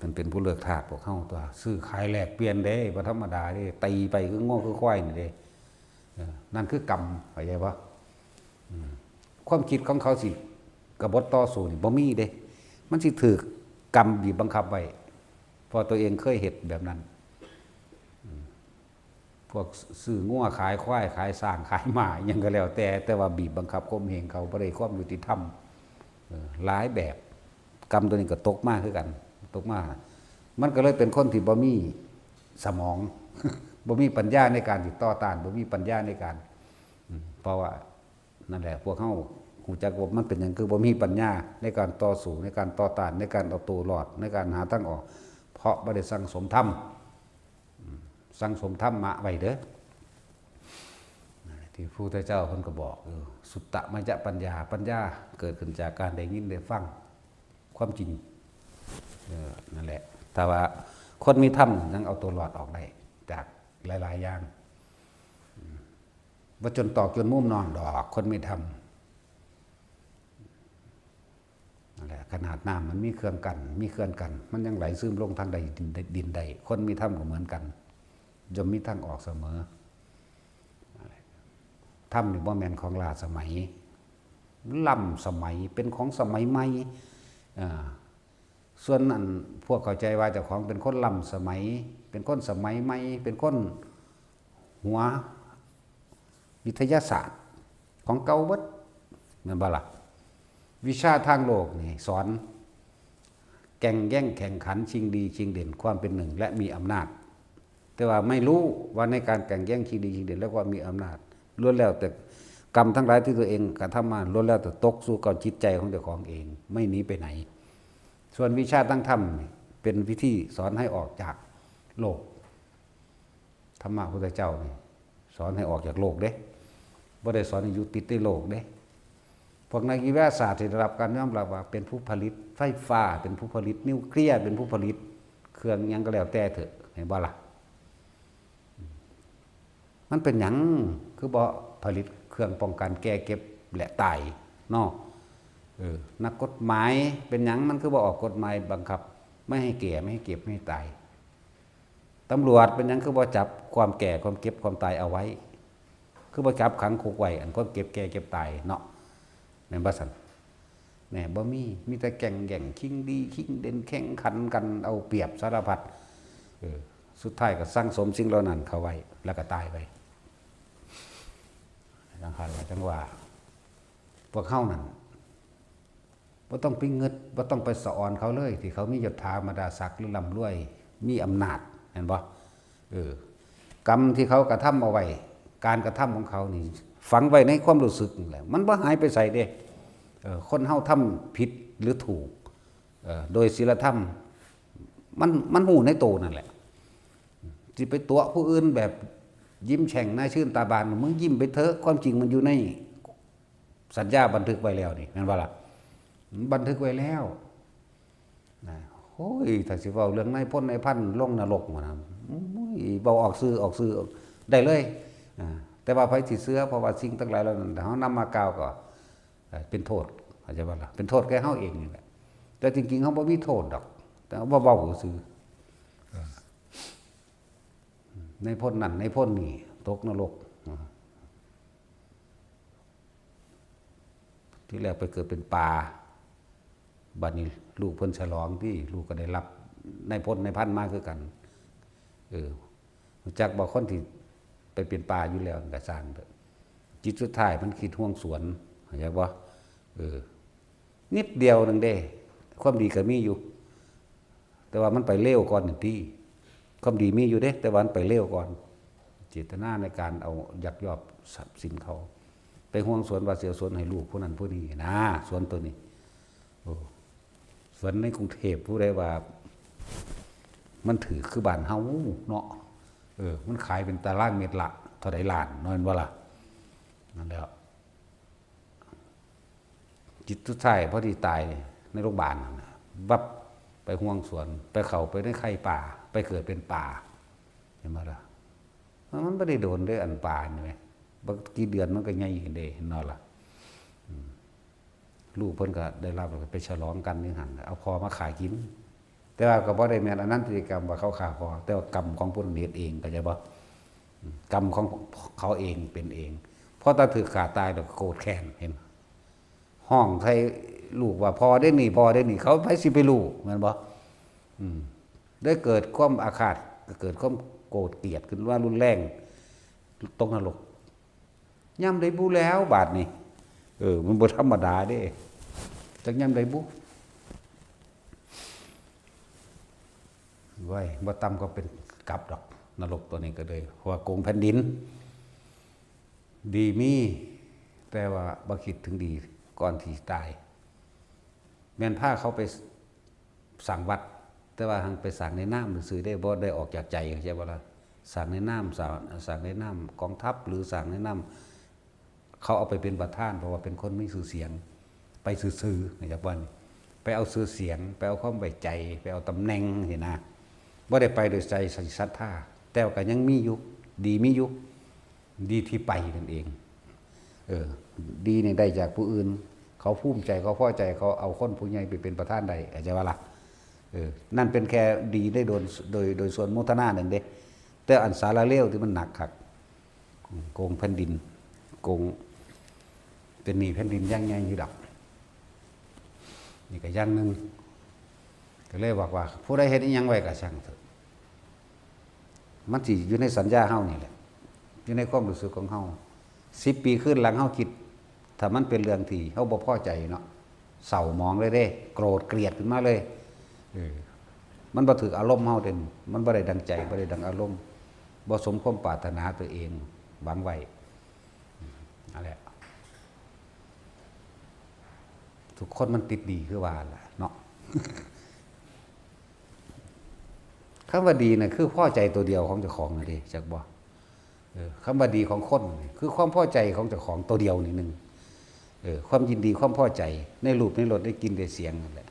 มันเป็นผู้เลิกทาสพวกเฮาตัว ซื้อขายแลกเปลี่ยนเด้ บ่ธรรมดาเด้ ตีไปคืองัวคือควายนี่เด้ เออ นั่นคือกรรม เข้าใจบ่ อืม ความคิดของเขาสิกบฏต่อสู้นี่บ่มีเด้ มันสิถูกกรรมบีบบังคับไว้ เพราะตัวเองเคยเฮ็ดแบบนั้น อืม พวกซื้องัวขายควาย ขายช้าง ขายม้า อิหยังก็แล้วแต่ แต่ว่าบีบบังคับข่มเหงเขา บ่ได้ความยุติธรรม เออ หลายแบบ กรรมตัวนี้ก็ตกมาคือกัน ตกมา มันก็เลยเป็นคนที่บ่มีสมอง บ่มีปัญญาในการที่ต่อต้าน บ่มีปัญญาในการ อืม เพราะว่า นั่นแหละ พวกเฮารู้จักว่ามันเป็นหยังคือบ่มีปัญญาในการต่อสู้ ในการต่อต้าน ในการเอาตัวรอด ในการหาทางออก เพราะบ่ได้สั่งสมธรรม อืม สั่งสมธรรมะไว้เด้อ นั่นแหละ ที่พระพุทธเจ้าเพิ่นก็บอกอยู่ สุตตมยปัญญา ปัญญาเกิดขึ้นจากการได้ยินได้ฟังความจริง เออ นั่นแหละ แต่ว่าคนมีธรรมยังเอาตัวรอดออกได้จากหลายๆอย่าง อืม บ่จนตอกจนมุมนอนดอก คนมีธรรม นั่นแหละ ขนาดน้ำมันมีเครื่องกั้น มีเขื่อนกั้น มันยังไหลซึมลงทางใดดินใด คนมีธรรมก็เหมือนกัน ย่อมมีทางออกเสมอ ธรรมนี่บ่แม่นของล้าสมัย ล้ำสมัย เป็นของสมัยใหม่ อ่า ส่วนอันพวกเข้าใจว่าเจ้าของเป็นคนล้ำสมัย เป็นคนสมัยใหม่ เป็นคนหัววิทยาศาสตร์ ของเก่าเบิด แม่นบ่ล่ะ วิชาทางโลกนี่สอนแข่งแย่งแข่งขัน ชิงดีชิงเด่น ความเป็นหนึ่ง และมีอำนาจ แต่ว่าไม่รู้ว่าในการแข่งแย่ง ชิงดีชิงเด่น และความมีอำนาจ ล้วนแล้วแต่กรรมทั้งหลายที่ตัวเองกระทำมา ล้วนแล้วแต่ตกสู่กับจิตใจของเจ้าของเอง ไม่หนีไปไหน ส่วนวิชาทางธรรมนี่เป็นวิธีสอนให้ออกจากโลก ธรรมะพุทธเจ้านี่สอนให้ออกจากโลกเด้ บ่ได้สอนให้อยู่ติดในโลกเด้ พวกนักวิทยาศาสตร์ที่ได้รับการยอมรับว่าเป็นผู้ผลิตไฟฟ้า เป็นผู้ผลิตนิวเคลียร์ เป็นผู้ผลิตเครื่องหยังก็แล้วแต่เถอะ เห็นบ่ล่ะ มันเป็นหยังคือบ่ผลิตเครื่องป้องกันแก่เจ็บและตายเนาะ เออ นักกฎหมายเป็นหยังมันคือบ่ออกกฎหมายบังคับ ไม่ให้แก่ ไม่ให้เจ็บ ไม่ให้ตาย ตำรวจเป็นหยังคือบ่จับความแก่ ความเจ็บ ความตายเอาไว้ คือบ่จับขังคุกไว้ อันความเจ็บแก่เจ็บตายเนาะ แม่นบ่ซั่น แหม บ่มี มีแต่แข่งแย่ง ชิงดี ชิงเด่น แข่งขันกัน เอาเปรียบสารพัด เออ สุดท้ายก็สั่งสมสิ่งเหล่านั้นเข้าไว้ แล้วก็ตายไป จังซั่นล่ะ จังว่า พวกเฮานั่น บ่ต้องไปงึด บ่ต้องไปสะออนเขาเลย ที่เขามียศถาบรรดาศักดิ์หรือร่ำรวย มีอำนาจ เห็นบ่ เออ กรรมที่เขากระทำเอาไว้ การกระทำของเขานี่ ฝังไว้ในความรู้สึกนี่แหละ มันบ่หายไปไสเด้ เออ คนเฮาทำผิดหรือถูก เออ โดยศีลธรรม มัน มันฮู้ในโตนั่นแหละ สิไปตั๋วผู้อื่นแบบยิ้มแฉ่งหน้าชื่นตาบาน มึงยิ้มไปเถอะ ความจริงมันอยู่ในสัญญาบันทึกไว้แล้วนี่ แม่นบ่ล่ะ บันทึกไว้แล้ว นะ โอ้ย ถ้าสิเว้าเรื่องนายพลนายพันลงนรกหมดนะ โอ้ย เว้าออกชื่อ ออกชื่อได้เลย อ่า แต่ว่าไผสิเชื่อ เพราะว่าสิ่งทั้งหลายเหล่านั้น ถ้าเฮานำมากล่าวก็ เอ่อ เป็นโทษ เข้าใจบ่ล่ะ เป็นโทษแก่เฮาเองนี่แหละ แต่จริงๆ เฮาบ่มีโทษดอก แต่ว่าเว้าซื่อ เออ นายพลนั่นนายพลนี่ ตกนรก อ่า ที่แรกไปเกิดเป็นปลา บัดนี้ลูกเพิ่นฉลองติ ลูกก็ได้รับนายพลนายพันมาคือกัน เออ รู้จักบ่ คนที่ไปเป็นปลาอยู่แล้วนั่นก็ซ่างเถอะ จิตสุดท้ายมันคิดห่วงสวน เข้าใจบ่ เออ นิดเดียวหนึ่งเด้ ความดีก็มีอยู่ แต่ว่ามันไปเร็วก่อนหนึ่งที ความดีมีอยู่เด้ แต่ว่ามันไปเร็วก่อน เจตนาในการเอายักยอกทรัพย์สินเขา ไปห่วงสวนว่าสิเอาสวนให้ลูกผู้นั้นผู้นี้นะ สวนตัวนี้ โอ้ สวนในกรุงเทพฯ ผู้ใดว่า มันถืกคือบ้านเฮาเนาะ เออ มันขายเป็นตารางเมตรละเท่าใดล้าน แม่นบ่ล่ะ นั่นแหละ จิตสุดท้ายพอดีตายในโรงพยาบาลนั่นน่ะ บับ ไปห่วงสวน ไปเข้าไปในไข่ปลา ไปเกิดเป็นปลา เห็นบ่ล่ะ มัน มันบ่ได้โดนเด้ อันปลานี่แหม บ่กี่เดือนมันก็ใหญ่ขึ้นเด้ เห็นบ่ล่ะ อืม ลูกเพิ่นก็ได้รับ ไปฉลองกันอยู่หั่น เอาพ่อมาฆ่ากิน แต่ว่าก็บ่ได้แม่นอนันตริยกรรมว่าเขาฆ่าพ่อ แต่ว่ากรรมของผู้นั้นเฮ็ดเอง เข้าใจบ่ อืม กรรมของเขาเองเป็นเอง พอตาถืกฆ่าตายแล้วก็โกรธแค้น เห็น ฮ้องใส่ลูกว่า "พ่อเด้นี่ พ่อเด้นี่" เขาไผสิไปรู้ แม่นบ่ อืม ได้เกิดความอาฆาต เกิดความโกรธเกลียดขึ้นว่ารุนแรง ตกนรก ยามใดบุแล้วบาดนี้ เออ มันบ่ธรรมดาเด้ จักยามใดบุ เว้ย บ่ต่ำก็เป็นกับดอก นรกตัวนี้ก็เลย เพราะว่าโกงแผ่นดิน ดีมี แต่ว่าบ่คิดถึงดีก่อนที่ตาย แม่นพาเขาไปสร้างวัด แต่ว่าหั้นไปสร้างในนามซื่อๆเด้ บ่ได้ออกจากใจ เข้าใจบ่ล่ะ สร้างในนาม สร้าง สร้างในนามกองทัพ หรือสร้างในนาม เขาเอาไปเป็นประธาน เพราะว่าเป็นคนมีชื่อเสียง ไปซื่อๆ อยากว่านี่ ไปเอาชื่อเสียง ไปเอาความไว้ใจ ไปเอาตำแหน่งนี่นะ บ่ได้ไปโดยใจศรัทธา แต่ว่าก็ยังมีอยู่ ดีมีอยู่ ดีที่ไปนั่นเอง เออ ดีนี่ได้จากผู้อื่น เขาภูมิใจ เขาพอใจ เขาเอาคนผู้ใหญ่ไปเป็นประธานได้ เข้าใจบ่ล่ะ เออ นั่นเป็นแค่ดีได้โดน โดย โดยส่วนโมทนาหนึ่งเด้ แต่อันสาระเลวที่มันหนักคัก โกงแผ่นดิน โกง เป็นหนี้แผ่นดินอย่างใหญ่อยู่ดอก นี่ก็อย่างหนึ่ง ก็เลยบอกว่า ผู้ใดเฮ็ดอิหยังไว้ก็ช่างเถอะ มันสิอยู่ในสัญญาเฮานี่แหละ อยู่ในความรู้สึกของเฮา สิบปีคืนหลังเฮาคิด ถ้ามันเป็นเรื่องที่เฮาบ่พอใจเนาะ เศร้าหมองเลยเด้ โกรธเกลียดขึ้นมาเลย เออ มันบ่ถืกอารมณ์เฮาเด้ มันบ่ได้ดังใจ บ่ได้ดังอารมณ์ บ่สมความปรารถนาตัวเองหวังไว้ นั่นแหละ ทุกคนมันติดดีคือว่าล่ะเนาะ คำว่าดีน่ะคือพอใจตัวเดียวของเจ้าของน่ะเด้ จักบ่ เออ คำว่าดีของคนนี่คือความพอใจของเจ้าของตัวเดียวนี่หนึ่ง เออ ความยินดีความพอใจในรูปในรสในกลิ่นในเสียงนั่นแหละ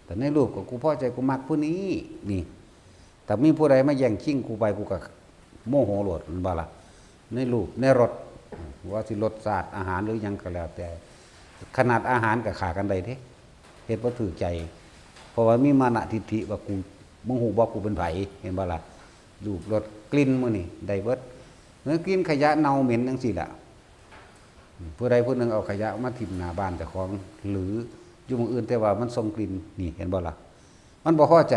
แต่ในรูปก็กูพอใจกูมักผู้นี้ นี่ แต่มีผู้ใดมาแย่งชิงกูไปกูก็โมโหโลด แม่นบ่ล่ะ ในรูปในรส ว่าสิรสชาติอาหารหรือหยังก็แล้วแต่ ขนาดอาหารก็ฆ่ากันได้เด้ เฮ็ดบ่ถืกใจ เพราะว่ามีมานะทิฏฐิว่ากู มึงฮู้บ่กูเป็นไผ เห็นบ่ล่ะ รูปรสกลิ่นมื้อนี้ได้เบิด เหมือนกลิ่นขยะเน่าเหม็นจังซี่ล่ะ ผู้ใดผู้หนึ่งเอาขยะมาถิ่มหน้าบ้านเจ้าของ หรืออยู่หม่องอื่นแต่ว่ามันส่งกลิ่น นี่เห็นบ่ล่ะ มันบ่พอใจ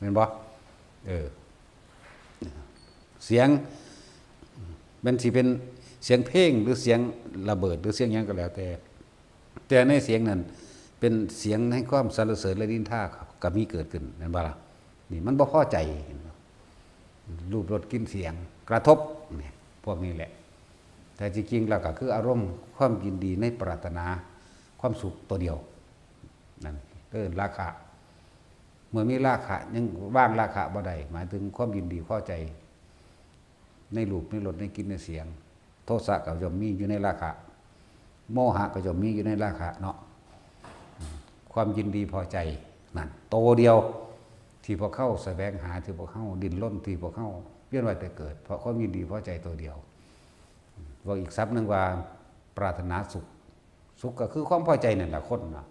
เห็นบ่ เออ เสียง มันสิเป็นเสียงเพลงหรือเสียงระเบิดหรือเสียงหยังก็แล้วแต่ แต่ในเสียงนั้นเป็นเสียงแห่งความสรรเสริญและนินทาก็มีเกิดขึ้น แม่นบ่ล่ะ นี่มันบ่พอใจ รูปรสกลิ่นเสียงกระทบ เนี่ย พวกนี้แหละ แต่จริงๆแล้วก็คืออารมณ์ความยินดีในปรารถนาความสุขตัวเดียว นั่นเอิ้นราคะ เมื่อมีราคะยังวางราคะบ่ได้ หมายถึงความยินดีพอใจ ในรูปในรสในกลิ่นในเสียง โทสะก็ย่อมมีอยู่ในราคะ โมหะก็ย่อมมีอยู่ในราคะเนาะ ความยินดีพอใจนั่น โตเดียว ที่พวกเขาแสวงหา ที่พวกเขาดิ้นรน ที่พวกเขาเวียนว่ายแต่เกิด เพราะความยินดีพอใจโตเดียว เว้าอีกศัพท์หนึ่งว่าปรารถนาสุข สุขก็คือความพอใจนั่นแหละคนน่ะ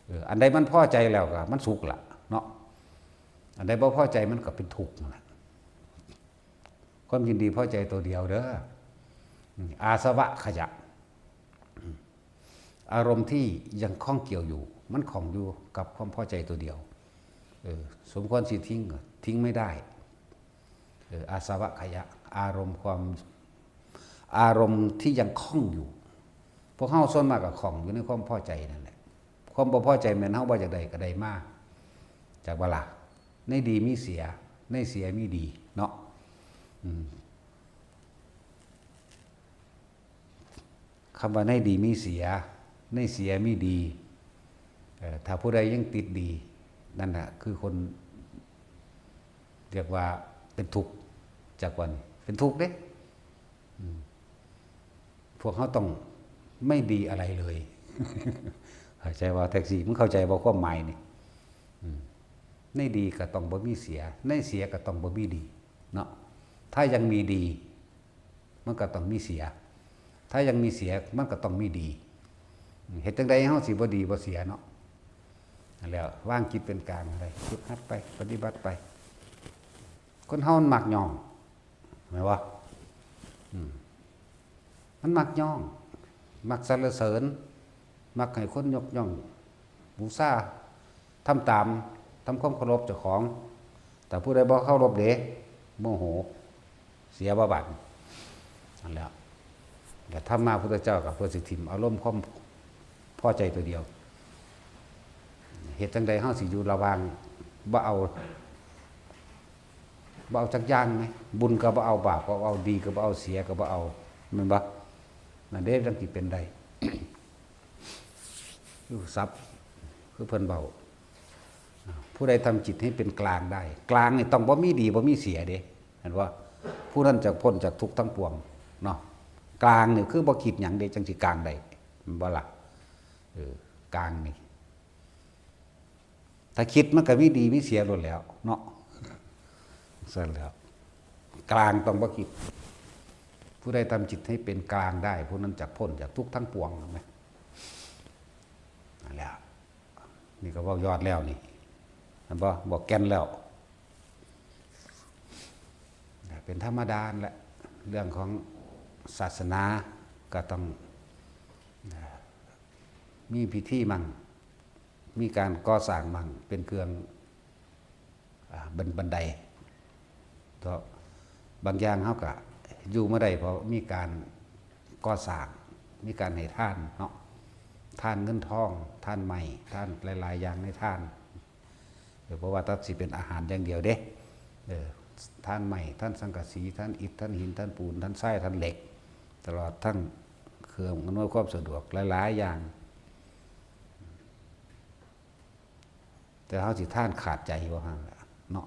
เออ อันใดมันพอใจแล้วก็มันสุขละเนาะ อันใดบ่พอใจมันก็เป็นทุกข์นั่นแหละ ความยินดีพอใจตัวเดียวเด้อ อืม อาสวะขยะ อืม อารมณ์ที่ยังข้องเกี่ยวอยู่ มันข้องอยู่กับความพอใจตัวเดียว เออ สมควรสิทิ้งก็ทิ้งไม่ได้ เออ อาสวะขยะ อารมณ์ความ อารมณ์ที่ยังข้องอยู่ พวกเฮาส่วนมากก็ข้องอยู่ในความพอใจนั่นแหละ ความบ่พอใจแม่นเฮาบ่อยากได้ก็ได้มา จักบ่ล่ะ ในดีมีเสีย ในเสียมีดีเนาะ อืม คำว่าในดีมีเสีย ในเสียมีดี เอ่อ ถ้าผู้ใดยังติดดี นั่นน่ะ คือคน เรียกว่าเป็นทุกข์ จักว่านี่ เป็นทุกข์เด้ อืม พวกเขาต้องไม่ดีอะไรเลย เข้าใจว่าแท็กซี่ มึงเข้าใจบ่ความหมายนี่ อืม ในดีก็ต้องบ่มีเสีย ในเสียก็ต้องบ่มีดี เนาะ ถ้ายังมีดี มันก็ต้องมีเสีย ถ้ายังมีเสีย มันก็ต้องมีดี อืม เฮ็ดจั่งใดเฮาสิบ่ดีบ่เสียเนาะ นั่นแหละ วางจิตเป็นกลางอะไร ฝึกหัดไป ปฏิบัติไป คนเฮามันมักย่อง แม่นบ่ อืม มันมักย่อง มักสรรเสริญ มักให้คนยกย่อง บูชา ทำตาม ทำความเคารพเจ้าของ แต่ผู้ใดบ่เคารพเด้ โมโห เสียบ่บัด นั่นแหละ แต่ธรรมะพุทธเจ้าก็เพื่อสิถิ่มอารมณ์ความพอใจตัวเดียว เฮ็ดจั่งใดเฮาสิอยู่ระหว่าง บ่เอา บ่เอาจักอย่างไหม บุญก็บ่เอา บาปก็บ่เอา ดีก็บ่เอา เสียก็บ่เอา แม่นบ่ นั่นเด้จั่งสิเป็นได้ คือศัพท์ คือเพิ่นเว้า ผู้ใดทำจิตให้เป็นกลางได้ กลางนี่ต้องบ่มีดีบ่มีเสียเด้ เห็นบ่ ผู้นั้นจะพ้นจากทุกข์ทั้งปวงเนาะ กลางนี่คือบ่คิดหยังเด้ จั่งสิกลางได้ แม่นบ่ล่ะ? เออ กลางนี่ ถ้าคิดมันก็มีดีมีเสียโลดแหล้วเนาะ ซั่นแหล้ว กลางต้องบ่คิด ผู้ใดทำจิตให้เป็นกลางได้ ผู้นั้นจะพ้นจากทุกข์ทั้งปวง เห็นไหม? นั่นแหละ นี่ก็เว้ายอดแล้วนี่ เห็นบ่? บอกแก่นแล้ว เป็นธรรมดาแหละ เรื่องของศาสนาก็ต้อง มีพิธีมั่ง มีการก่อสร้างมั่ง เป็นเครื่อง อ่า บัน- บันได ก็บางอย่างเฮาก็อยู่มาได้ เพราะมีการก่อสร้าง มีการให้ทานเนาะ ทานเงินทอง ทานไม้ ทานหลายๆ อย่างในทาน เออ เพราะว่าตัดสิเป็นอาหารอย่างเดียวเด้ เออ ทานไม้ ทานสังกะสี ทานอิฐ ทานหิน ทานปูน ทานทราย ทานเหล็ก ตลอดทั้งเครื่องอำนวยความสะดวกหลายๆ อย่าง แต่เฮาสิทานขาดใจบ่หั่นล่ะเนาะ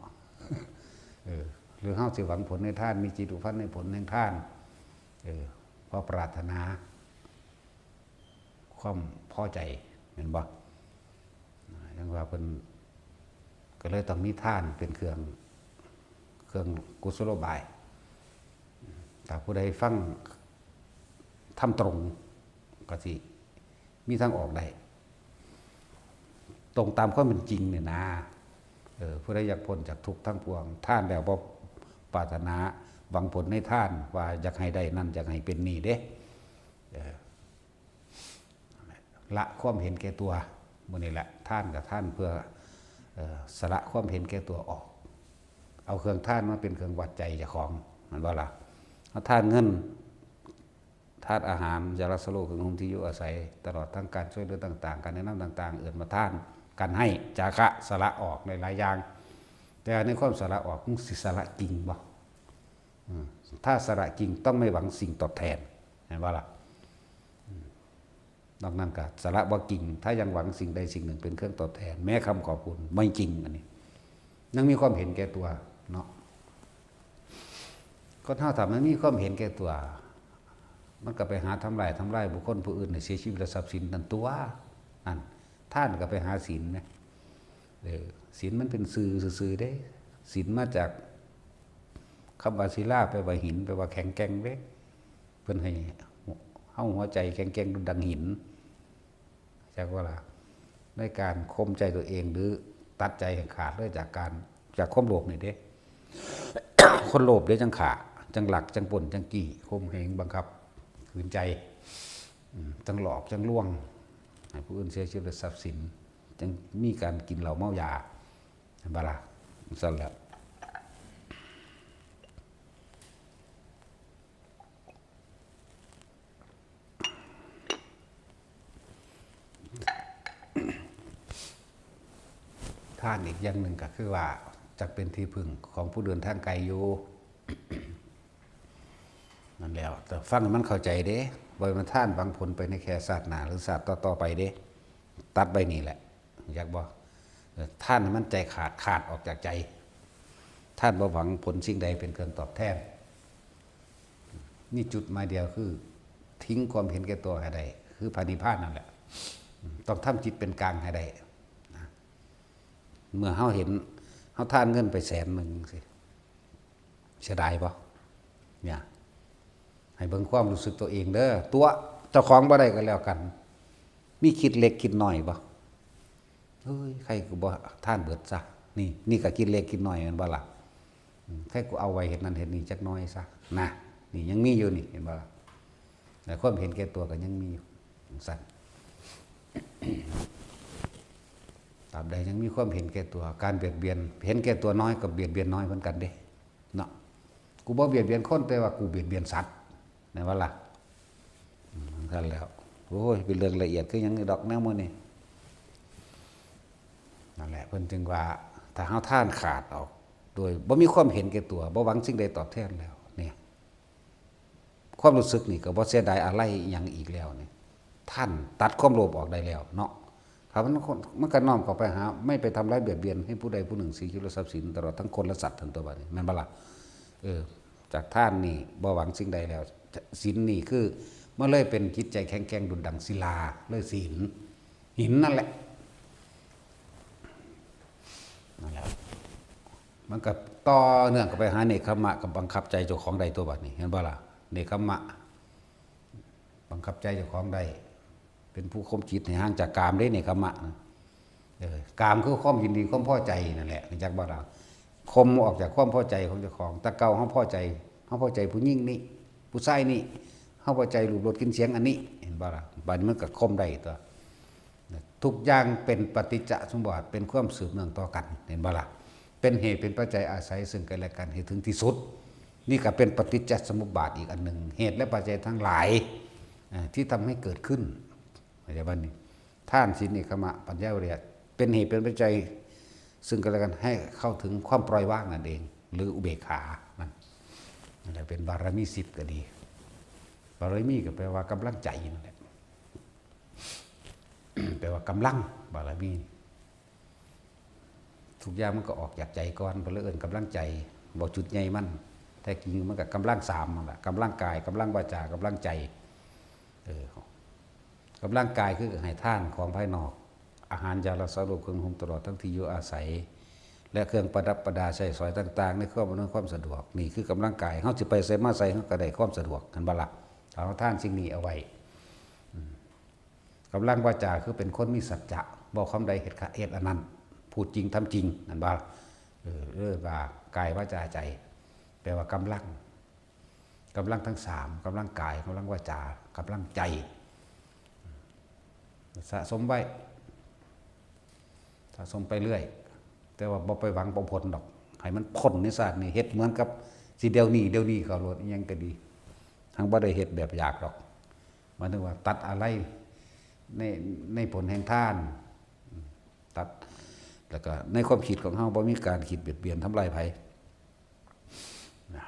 เออ หรือเฮาสิหวังผลในทาน มีจิตผูกพันในผลแห่งทาน เออ เพราะปรารถนาความพอใจ แม่นบ่? จั่งว่าเพิ่นก็เลยต้องมีทานเป็นเครื่อง เครื่องกุศโลบาย ถ้าผู้ใดฟังธรรมตรง ก็สิมีทางออกได้ ตรงตามความเป็นจริงเนี่ยนะ เออ ผู้ใดอยากพ้นจากทุกข์ทั้งปวง ทานแล้วบ่ปรารถนาหวังผลในทาน ว่าอยากให้ได้นั่น อยากให้เป็นนี่เด้ เออ ละความเห็นแก่ตัว มื้อนี้แหละ ทานก็ทานเพื่อ เอ่อ สละความเห็นแก่ตัวออก เอาเครื่องทานมาเป็นเครื่องวัดใจเจ้าของ แม่นบ่ล่ะ? เอาทานเงิน ทานอาหาร ยารักษาโรค เครื่องนุ่งห่มที่อยู่อาศัย ตลอดทั้งการช่วยเหลือต่างๆ การแนะนำต่างๆ เอิ้นว่าทาน การให้ จาคะ สละออกในหลายอย่าง แต่ในความสละออก มึงสิสละจริงบ่? อืม ถ้าสละจริงต้องไม่หวังสิ่งตอบแทน แม่นบ่ล่ะ? อืม นอกนั้นก็สละบ่จริง ถ้ายังหวังสิ่งใดสิ่งหนึ่งเป็นเครื่องตอบแทน แม้คำขอบคุณ ไม่จริง อันนี้ ยังมีความเห็นแก่ตัวเนาะ คนเฮาถ้ามันมีความเห็นแก่ตัว มันก็ไปหาทำลาย ทำลายบุคคลผู้อื่นให้เสียชีวิตและทรัพย์สินนั่นตัว นั่น ทานก็ไปหาศีลนะ เออ ศีลมันเป็นซื่อซื่อๆเด้ ศีลมาจากคำว่าศิลา แปลว่าหิน แปลว่าแข็งแกร่งเด้ เพิ่นให้เฮาหัวใจแข็งแกร่งดุจดังหิน จักว่าล่ะ ในการข่มใจตัวเอง หรือตัดใจให้ขาดเลยจากการ จากความโลภนี่เด้ คนโลภเด้จั่งฆ่า จั่งลัก จั่งปล้น จั่งจี้ ข่มเหง บังคับ ขืนใจ อืม จั่งหลอก จั่งลวง ให้ผู้อื่นเสียชีวิตและทรัพย์สิน จั่งมีการกินเหล้าเมายา เห็นบ่ล่ะ? ซั่นแหละ ทานอีกอย่างหนึ่งก็คือว่า จักเป็นที่พึ่งของผู้เดินทางไกลอยู่ นั่นแหละ แต่ฟังให้มันเข้าใจเด้ บ่แม่นทานหวังผลไปในแค่ชาติหน้าหรือชาติต่อๆไปเด้ ตัดไว้นี่แหละ อยากบ่ เออ ทานให้มันใจขาด ขาดออกจากใจ ทานบ่หวังผลสิ่งใดเป็นเครื่องตอบแทน นี่จุดหมายเดียวคือ ทิ้งความเห็นแก่ตัวให้ได้ คือพระนิพพานนั่นแหละ ต้องทำจิตเป็นกลางให้ได้นะ เมื่อเฮาเห็น เฮาทานเงินไปแสนหนึ่งสิ เสียดายบ่ เนี่ย ให้เบิ่งความรู้สึกตัวเองเด้อ ตัวเจ้าของบ่ได้ก็แล้วกัน มีคิดเล็กคิดน้อยบ่? เฮ้ย ใครก็บ่ทานเบิดซะ นี่ นี่ก็คิดเล็กคิดน้อยแม่นบ่ล่ะ? อืม ใครก็เอาไว้เฮ็ดนั่นเฮ็ดนี่จักหน่อยซะ นะ นี่ยังมีอยู่นี่ เห็นบ่ล่ะ? แต่ความเห็นแก่ตัวก็ยังมีอยู่ จั่งซั้น ตราบใดยังมีความเห็นแก่ตัว การเบียดเบียน เห็นแก่ตัวน้อยก็เบียดเบียนน้อยเหมือนกันเด้ เนาะ กูบ่เบียดเบียนคน แต่ว่ากูเบียดเบียนสัตว์ แม่นบ่ล่ะ? อืม จั่งซั้นแหล้ว โอ้ย เป็นเรื่องละเอียดคือหยังนี่ดอกแนวหมู่นี้ นั่นแหละ เพิ่นจึงว่า ถ้าเฮาทานขาดออก โดยบ่มีความเห็นแก่ตัว บ่หวังสิ่งใดตอบแทนแล้ว เนี่ย ความรู้สึกนี่ก็บ่เสียดายอาลัยอิหยังอีกแล้วนี่ ท่านตัดความโลภออกได้แล้วเนาะ ถ้ามัน มันก็น้อมเข้าไปหา ไม่ไปทำร้ายเบียดเบียนให้ผู้ใดผู้หนึ่งเสียชีวิตและทรัพย์สิน ตลอดทั้งคนและสัตว์ทั้งตัวบัดนี้ แม่นบ่ล่ะ? เออ จากทานนี่บ่หวังสิ่งใดแล้ว ศีลนี่คือมันเลยเป็นจิตใจแข็งแกร่งดุจดังศิลา เลยศีล หินนั่นแหละ นั่นแหละ มันก็ต่อเนื่องกันไปหาเนกขัมมะ ก็บังคับใจเจ้าของได้ตัวบัดนี้ เห็นบ่ล่ะ เนกขัมมะ บังคับใจเจ้าของได้ เป็นผู้ข่มจิตให้ห่างจากกามเด้ เนกขัมมะนะ เออ กามคือความยินดี ความพอใจนั่นแหละ รู้จักบ่ล่ะ ข่มออกจากความพอใจของเจ้าของ แต่เก่าเฮาพอใจ เฮาพอใจผู้หญิงนี่ ผู้ชายนี่ เฮาพอใจรูปรสกลิ่นเสียงอันนี้ เห็นบ่ล่ะ บัดนี้มันก็ข่มได้ตัว ทุกอย่างเป็นปฏิจจสมุปบาท เป็นความสืบเนื่องต่อกัน เห็นบ่ล่ะ เป็นเหตุเป็นปัจจัยอาศัยซึ่งกันและกันให้ถึงที่สุด นี่ก็เป็นปฏิจจสมุปบาทอีกอันหนึ่ง เหตุและปัจจัยทั้งหลาย อ่า ที่ทำให้เกิดขึ้น เข้าใจบ่นี่ ทาน ศีล เนกขัมมะ ปัญญา วิริยะ เป็นเหตุเป็นปัจจัยซึ่งกันและกันให้เข้าถึงความปล่อยวางนั่นเอง หรืออุเบกขา นั่น นั่นแหละ เป็นบารมีสิบก็ดี บารมีก็แปลว่ากำลังใจนั่นแหละ แปลว่ากำลัง บารมี ทุกอย่างมันก็ออกจากใจก่อน เพิ่นเลยเอิ้นกำลังใจ เว้าจุดใหญ่มัน แท้จริงมันก็กำลังสามนั่นแหละ กำลังกาย กำลังวาจา กำลังใจ เออ กำลังกายคือให้ทานของภายนอก อาหาร ยารักษาโรค เครื่องนุ่งห่ม ตลอดทั้งที่อยู่อาศัย และเครื่องประดับประดาใช้สอยต่างๆ ในความอำนวยความสะดวก นี่คือกำลังกาย เฮาสิไปไสมาไส เฮาก็ได้ความสะดวก เห็นบ่ล่ะ ถ้าเฮาทานสิ่งนี้เอาไว้ อืม กำลังวาจาคือเป็นคนมีสัจจะ เว้าคำใดเฮ็ดคะ เฮ็ดอันนั้น พูดจริงทำจริง นั่นบ่ เออ เรียกว่ากายวาจาใจ แปลว่ากำลัง กำลังทั้งสาม กำลังกาย กำลังวาจา กำลังใจ สะสมไว้ สะสมไปเรื่อย แต่ว่าบ่ไปหวังเอาผลดอก ให้มันพ้นในชาตินี้ เฮ็ดเหมือนกับสิเดี๋ยวนี้ เดี๋ยวนี้เข้าโลด อิหยังก็ดี ทั้งบ่ได้เฮ็ดแบบอยากดอก หมายถึงว่าตัดอะไรใน ในผลแห่งทาน ตัด แล้วก็ในความคิดของเฮาบ่มีการคิดเบียดเบียนทำลายไผ นะ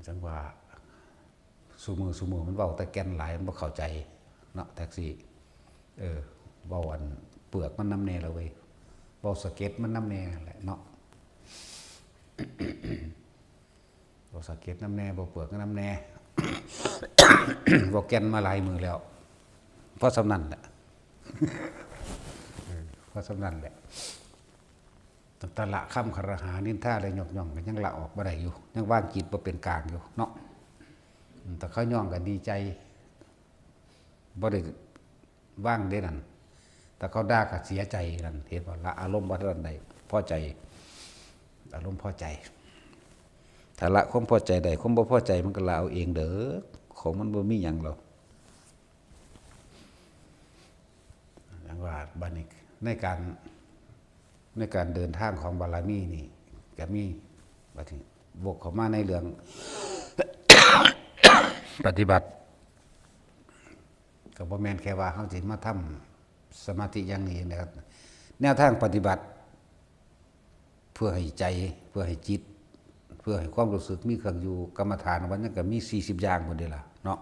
จั่งว่า ซุมื้อ ซุมื้อมันเว้าแต่แก่นหลาย มันบ่เข้าใจเนาะ แท็กซี่ เออ เว้าอันเปลือกมันนำแน่ละเว้ย เว้าสะเก็ดมันนำแน่แหละเนาะ เว้าสะเก็ดนำแน่ เว้าเปลือกนำแน่ เว้าแก่นมาหลายมื้อแล้ว พอส่ำนั้นแหละ เออ พอส่ำนั้นแหละ ตั้งแต่ละคำคารหานินทาและยกย่องก็ยังละออกบ่ได้อยู่ ยังวางจิตบ่เป็นกลางอยู่เนาะ อืม แต่เขาย่องก็ดีใจ บ่ได้วางเด้นั่น แต่เขาด่าก็เสียใจนั่น เห็นบ่ ละอารมณ์บ่ทันได้ พอใจ อารมณ์พอใจ ถ้าละความพอใจได้ ความบ่พอใจมันก็ละเอาเองเด้อ ของมันบ่มีหยังหรอก อย่างว่าบัดนี้ในการ ในการเดินทางของบารมีนี่ก็มี บัดนี้วกเข้ามาในเรื่อง ปฏิบัติ ก็บ่แม่นแค่ว่าเฮาสิมาทำสมาธิอย่างนี้นะครับ แนวทางปฏิบัติ เพื่อให้ใจ เพื่อให้จิต เพื่อให้ความรู้สึกมีเครื่องอยู่ กรรมฐานวันนี้ก็มีสี่สิบอย่างพุ้นเด้ล่ะเนาะ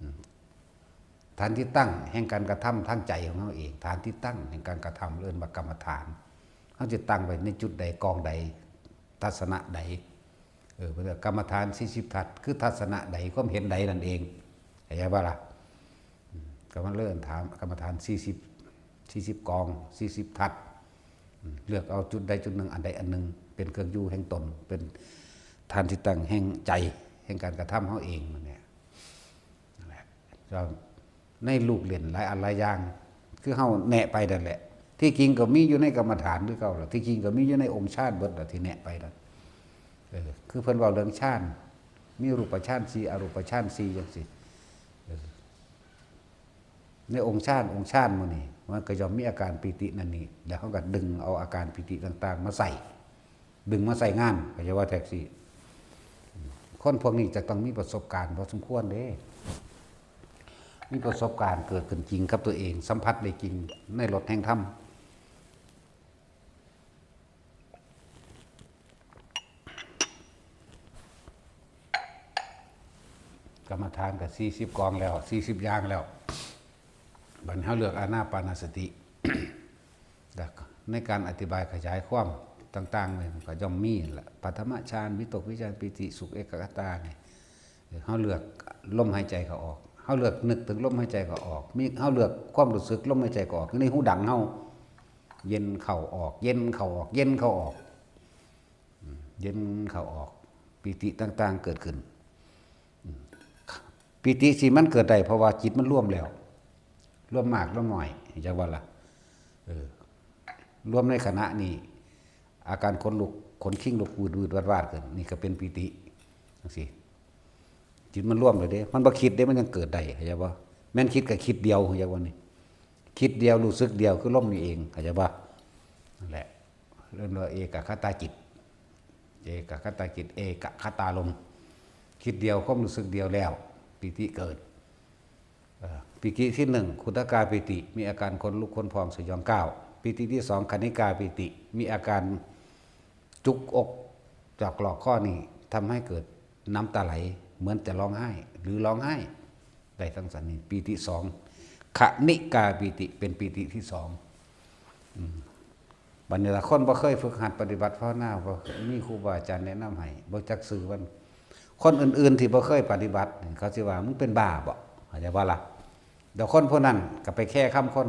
อืม ฐานที่ตั้งแห่งการกระทำทางใจของเฮาเอง ฐานที่ตั้งแห่งการกระทำเอิ้นว่ากรรมฐาน เฮาจะตั้งไว้ในจุดใด กองใด ทัศนะใด เออ เพิ่นเรียกกรรมฐานสี่สิบทัศน์ คือทัศนะใด ความเห็นใดนั่นเอง เข้าใจบ่ล่ะ อืม ก็มันเลยถามกรรมฐานสี่สิบ สี่สิบกอง สี่สิบทัศน์ อืม เลือกเอาจุดใดจุดหนึ่ง อันใดอันหนึ่ง เป็นเครื่องอยู่แห่งตน เป็นฐานที่ตั้งแห่งใจ แห่งการกระทำเฮาเองนั่นแหละ นั่นแหละ ก็ในลูกเล่นหลายอันหลายอย่าง คือเฮาแนะไปนั่นแหละ ที่จริงก็มีอยู่ในกรรมฐานคือเก่าล่ะ ที่จริงก็มีอยู่ในองค์ฌานเบิดล่ะที่แนะไปนั่น เออ คือเพิ่นเว้าเรื่องฌาน มีรูปฌานสี่ อรูปฌานสี่จังซี่ เออ ในองค์ฌาน องค์ฌานหมู่นี้ มันก็ย่อมมีอาการปีตินั่นนี่ แล้วเฮาก็ดึงเอาอาการปีติต่างๆ มาใส่ ดึงมาใส่งาน ก็จะว่าแท็กซี่ คนพวกนี้จะต้องมีประสบการณ์พอสมควรเด้ มีประสบการณ์เกิดขึ้นจริงกับตัวเอง สัมผัสได้จริงในรสแห่งธรรม กรรมฐานก็สี่สิบกองแล้ว สี่สิบอย่างแล้ว บัดนี้เฮาเลือกอานาปานสติ แล้วในการอธิบายขยายความ ต่างๆเลยมันก็ย่อมมีนั่นแหละ ปฐมฌาน วิตกวิจารปีติสุขเอกัคคตาเนี่ย เออ เฮาเลือกลมหายใจเข้าออก เฮาเลือกนึกถึงลมหายใจเข้าออก มี เฮาเลือกความรู้สึกลมหายใจเข้าออก อยู่ในหูดังเฮา เย็นเข้าออก เย็นเข้าออก เย็นเข้าออก อืม เย็นเข้าออก ปีติต่างๆเกิดขึ้น อืม ปีติสิมันเกิดได้ เพราะว่าจิตมันรวมแล้ว รวมมากรวมน้อย จักว่าล่ะ เออ รวมในขณะนี้ อาการขนลุก ขนคิงลุก วืดๆวาดๆขึ้น นี่ก็เป็นปีติ จังซี้ จิตมันรวมเลยเด้ มันบ่คิดเด้ มันยังเกิดได้ เข้าใจบ่ แม่นคิดก็คิดเดียว เข้าใจบ่นี่ คิดเดียว รู้สึกเดียว คือลมนี่เอง เข้าใจบ่ นั่นแหละ เรียกว่าเอกัคคตาจิต เอกัคคตาจิต เอกัคคตารมณ์ คิดเดียว ความรู้สึกเดียวแล้ว ปีติเกิด เอ่อ ปีติที่หนึ่ง ขุทกาปีติ มีอาการขนลุกขนพองสยองก้าว ปีติที่สอง คณิกาปีติ มีอาการจุกอก จอกหลอกข้อนี้ ทำให้เกิดน้ำตาไหล เหมือนจะร้องไห้ หรือร้องไห้ ได้ทั้งสันนี้ ปีติสอง คณิกาปีติ เป็นปีติที่สอง อืม บัดนี้ล่ะ คนบ่เคยฝึกหัดปฏิบัติภาวนา บ่มีครูบาอาจารย์แนะนำให้ บ่จักชื่อมัน คนอื่นๆที่บ่เคยปฏิบัตินี่ เขาสิว่า "มึงเป็นบ้าบ่" เข้าใจบ่ล่ะ แล้วคนผู้นั้นก็ไปแค่คำคน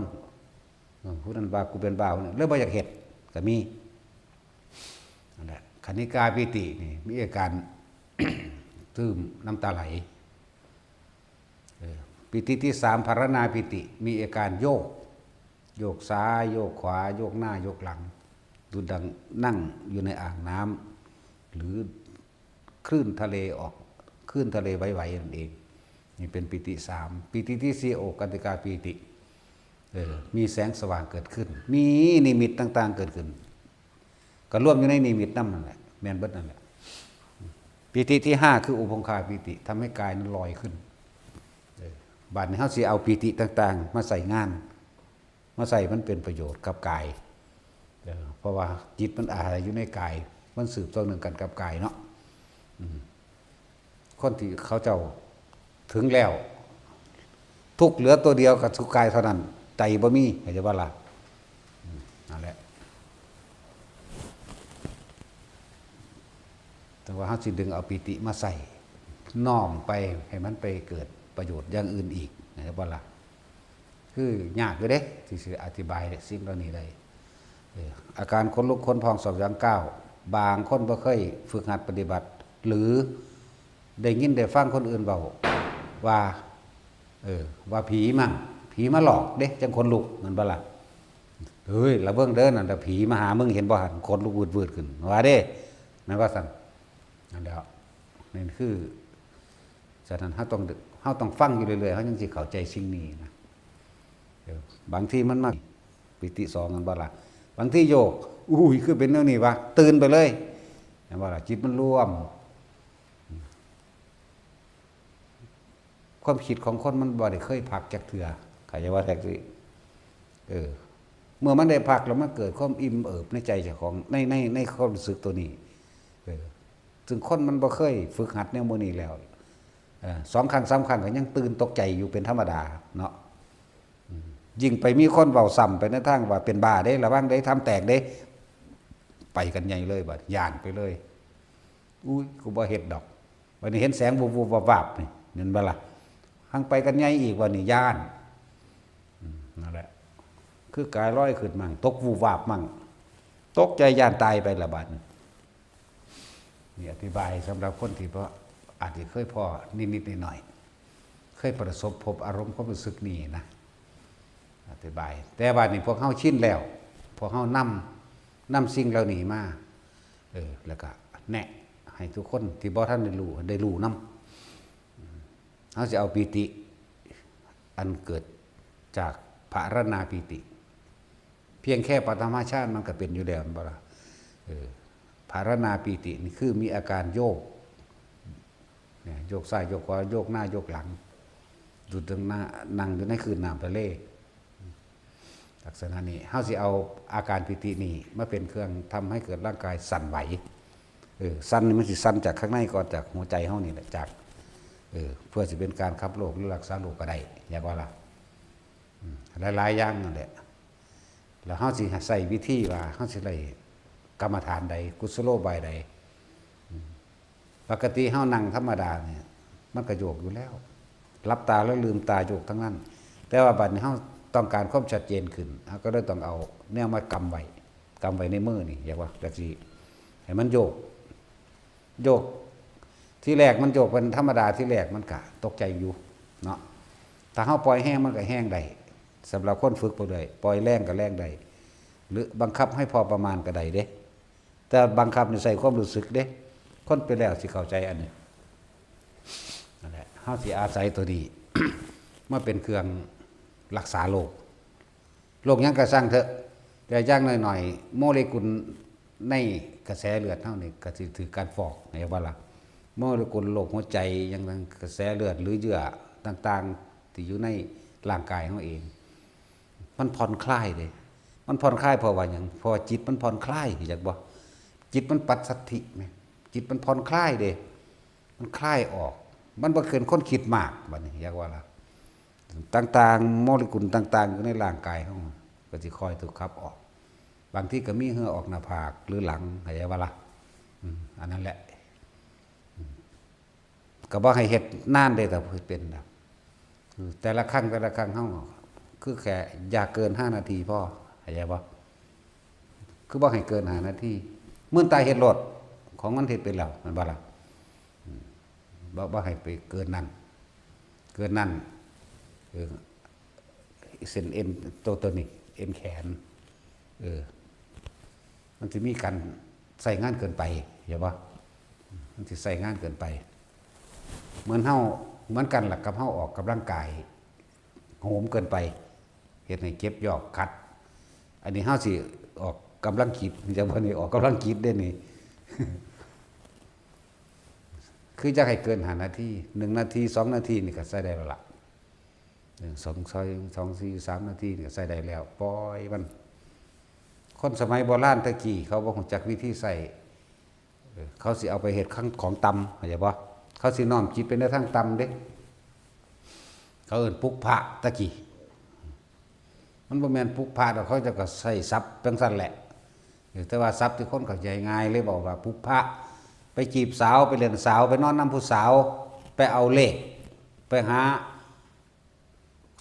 เออ ผู้นั้นว่า "กูเป็นบ้า" เลยบ่อยากเฮ็ด ก็มี นั่นแหละ คณิกาปีตินี่ มีอาการ ตื้มน้ำตาไหล เออ ปีติที่สาม ภารณาปีติ มีอาการโยก โยกซ้าย โยกขวา โยกหน้า โยกหลัง ดุจดังนั่งอยู่ในอ่างน้ำ หรือคลื่นทะเลออก คลื่นทะเลไหวๆนั่นเอง นี่เป็นปีติสาม ปีติที่สี่ โอคติกาปีติ เออ มีแสงสว่างเกิดขึ้น มีนิมิตต่างๆเกิดขึ้น ก็รวมอยู่ในนิมิตนำนั่นแหละ แม่นเบิดนั่นแหละ ปีติที่ห้า คืออุพงคาปีติ ทำให้กายนั้นลอยขึ้น เออ บัดนี้เฮาสิเอาปีติต่างๆมาใส่งาน มาใส่มันเป็นประโยชน์กับกาย เออ เพราะว่าจิตมันอาศัยอยู่ในกาย มันสืบต่อเนื่องกันกับกายเนาะ อืม คนที่เขาเจ้าถึงแล้ว ทุกข์เหลือตัวเดียวกับทุกข์กายเท่านั้น ใจบ่มี เข้าใจบ่ล่ะ อืม นั่นแหละ แต่ว่าเฮาสิดึงเอาปีติมาใส่ น้อมไปให้มันไปเกิดประโยชน์อย่างอื่นอีก เข้าใจบ่ล่ะ คือยากอยู่เด้ ที่สิอธิบายสิ่งเหล่านี้ได้ เออ อาการขนลุกขนพองสยองก้าว บางคนบ่เคยฝึกหัดปฏิบัติ หรือได้ยินได้ฟังคนอื่นเว้าว่า เออ ว่าผีมั่ง ผีมาหลอกเด้ จังขนลุก แม่นบ่ล่ะ "เฮ้ย ระเบิงเด้อ นั่นล่ะผีมาหามึง เห็นบ่หั่น ขนลุกวืดๆขึ้น" ว่าเด้ แม่นว่าซั่น นั่นแหละ นั่นคือ ฉะนั้นเฮาต้อง เฮาต้องฟังอยู่เรื่อยๆ เฮาจั่งสิเข้าใจสิ่งนี้นะ เออ บางทีมันมา ปีติสอง แม่นบ่ล่ะ บางทีโยก "อุ้ย คือเป็นแนวนี้วะ" ตื่นไปเลย แม่นบ่ล่ะ จิตมันรวม ความคิดของคนมันบ่ได้เคยพักจักเทื่อ เข้าใจว่าแท็กซี่ เออ เมื่อมันได้พักแล้วมันเกิดความอิ่มเอิบในใจเจ้าของ ใน ใน ในความรู้สึกตัวนี้ เออ ซึ่งคนมันบ่เคยฝึกหัดแนวหมู่นี้แล้ว เออ สองครั้งสามครั้งก็ยังตื่นตกใจอยู่เป็นธรรมดาเนาะ อืม ยิ่งไปมีคนเว้าซ้ำไปในทางว่าเป็นบ้าเด้ ระวังเด้ ทำแตกเด้ ไปกันใหญ่เลยบัด ย้านไปเลย "อุ้ย กูบ่เฮ็ดดอก" บัดนี้เห็นแสงวุบๆวับๆนี่ แม่นบ่ล่ะ หังไปกันใหญ่อีก บัดนี้ย้าน อืม นั่นแหละ คือกายลอยขึ้นมั่ง ตกวุบวับมั่ง ตกใจย้านตายไปละบัดนี้ นี่อธิบายสำหรับคนที่บ่ อาจจะเคยพ้อนิดๆหน่อยๆ เคยประสบพบอารมณ์ความรู้สึกนี้นะ อธิบาย แต่บัดนี้พวกเฮาชินแล้ว พวกเฮานำ นำสิ่งเหล่านี้มา เออ แล้วก็แนะให้ทุกคนที่บ่ทันได้รู้ ได้รู้นำ เฮาสิเอาปีติ อันเกิดจากภารณาปีติ เพียงแค่ปฐมฌานมันก็เป็นอยู่แล้ว แม่นบ่ล่ะ เออ ภารณาปีตินี่คือมีอาการโยก เนี่ย โยกซ้ายโยกขวา โยกหน้าโยกหลัง อยู่ตรงหน้า นั่งอยู่ในคลื่นน้ำทะเล ลักษณะนี้ เฮาสิเอาอาการปีตินี่มาเป็นเครื่องทำให้เกิดร่างกายสั่นไหว เออ สั่นนี่มันสิสั่นจากข้างในก่อน จากหัวใจเฮานี่แหละ จาก เออ เพื่อสิเป็นการขับโรคหรือรักษาโรคก็ได้ เรียกว่าล่ะ อืม หลายๆอย่างนั่นแหละ แล้วเฮาสิใช้วิธีว่า เฮาสิได้ กรรมฐานใด กุศโลบายใด อืม ปกติเฮานั่งธรรมดาเนี่ย มันก็โยกอยู่แล้ว หลับตาแล้วลืมตาโยกทั้งนั้น แต่ว่าบัดนี้เฮาต้องการความชัดเจนขึ้น เฮาก็เลยต้องเอาแนวมากำไว้ กำไว้ในมือนี่ อยากว่าจักซี่ ให้มันโยก โยก ทีแรกมันโยกเป็นธรรมดา ทีแรกมันก็ตกใจอยู่เนาะ ถ้าเฮาปล่อยแฮงมันก็แฮงได้ สำหรับคนฝึกไปเรื่อย ปล่อยแรงก็แรงได้ หรือบังคับให้พอประมาณก็ได้เด้ แต่บังคับนี่ใส่ความรู้สึกเด้ คนเป็นแล้วสิเข้าใจอันนี้ นั่นแหละ เฮาสิอาศัยตัวนี้ มาเป็นเครื่องรักษาโรค โรคหยังก็ซ่างเถอะ แต่อย่างน้อยๆ โมเลกุลในกระแสเลือดเฮานี่ก็สิถืกการฟอก เห็นบ่ล่ะ โมเลกุลโรคหัวใจ หยังนั้น กระแสเลือดหรือเยื่อต่างๆ ที่อยู่ในร่างกายเฮาเอง มันผ่อนคลายเด้ มันผ่อนคลายเพราะว่าหยัง เพราะว่าจิตมันผ่อนคลาย อยากบ่ จิตมันปัสสัทธิแหม จิตมันผ่อนคลายเด้ มันคลายออก มันบ่เป็นคนคิดมาก บัดนี้อยากว่าล่ะ ต่างๆ โมเลกุลต่างๆ อยู่ในร่างกายเฮาก็สิค่อยถูกขับออก บางทีก็มีเหงื่อออกหน้าผากหรือหลัง เข้าใจบ่ล่ะ อืม อันนั้นแหละ อืม ก็บ่ให้เฮ็ดนานเด้ ถ้าเป็นนะ อืม แต่ละครั้ง แต่ละครั้งเฮา คือแค่อย่าเกินห้านาทีพอ เข้าใจบ่ คือบ่ให้เกินห้านาที มื่นตาเฮ็ดโลด ของมันเฮ็ดเป็นแล้ว แม่นบ่ล่ะ อืม บ่ บ่ให้ไปเกินนั้น เกินนั้น เออ เส้นเอ็นตัว ตัวนี้ เอ็นแขน เออ มันสิมีการใช้งานเกินไป เห็นบ่ มันสิใช้งานเกินไป เหมือนเฮา เหมือนกันล่ะกับเฮาออกกำลังกาย โหมเกินไป เฮ็ดให้เจ็บยอกคัด อันนี้เฮาสิออกกำลังจิต จั่งบ่นี่ออกกำลังจิตเด้นี่ คืออยากให้เกินห้านาที หนึ่งนาที สองนาทีนี่ก็ใช้ได้แล้วล่ะ หนึ่ง สอง สอง สอง สี่ สาม นาทีนี่ก็ใช้ได้แล้ว ปล่อยมัน คนสมัยโบราณแต่กี้เขาบ่รู้จักวิธีใช้ เออ เขาสิเอาไปเฮ็ดของ ของต่ำ เข้าใจบ่ เขาสิน้อมจิตไปในทางต่ำเด้ เขาเอิ้นปุพพะแต่กี้ มันบ่แม่นปุพพะดอก เขาเจ้าก็ใช้ศัพท์จั่งซั้นแหละ เออ แต่ว่าศัพท์ที่คนเข้าใจง่ายเลยบอกว่าปุพพะ ไปจีบสาว ไปเล่นสาว ไปนอนนำผู้สาว ไปเอาเลข ไปหา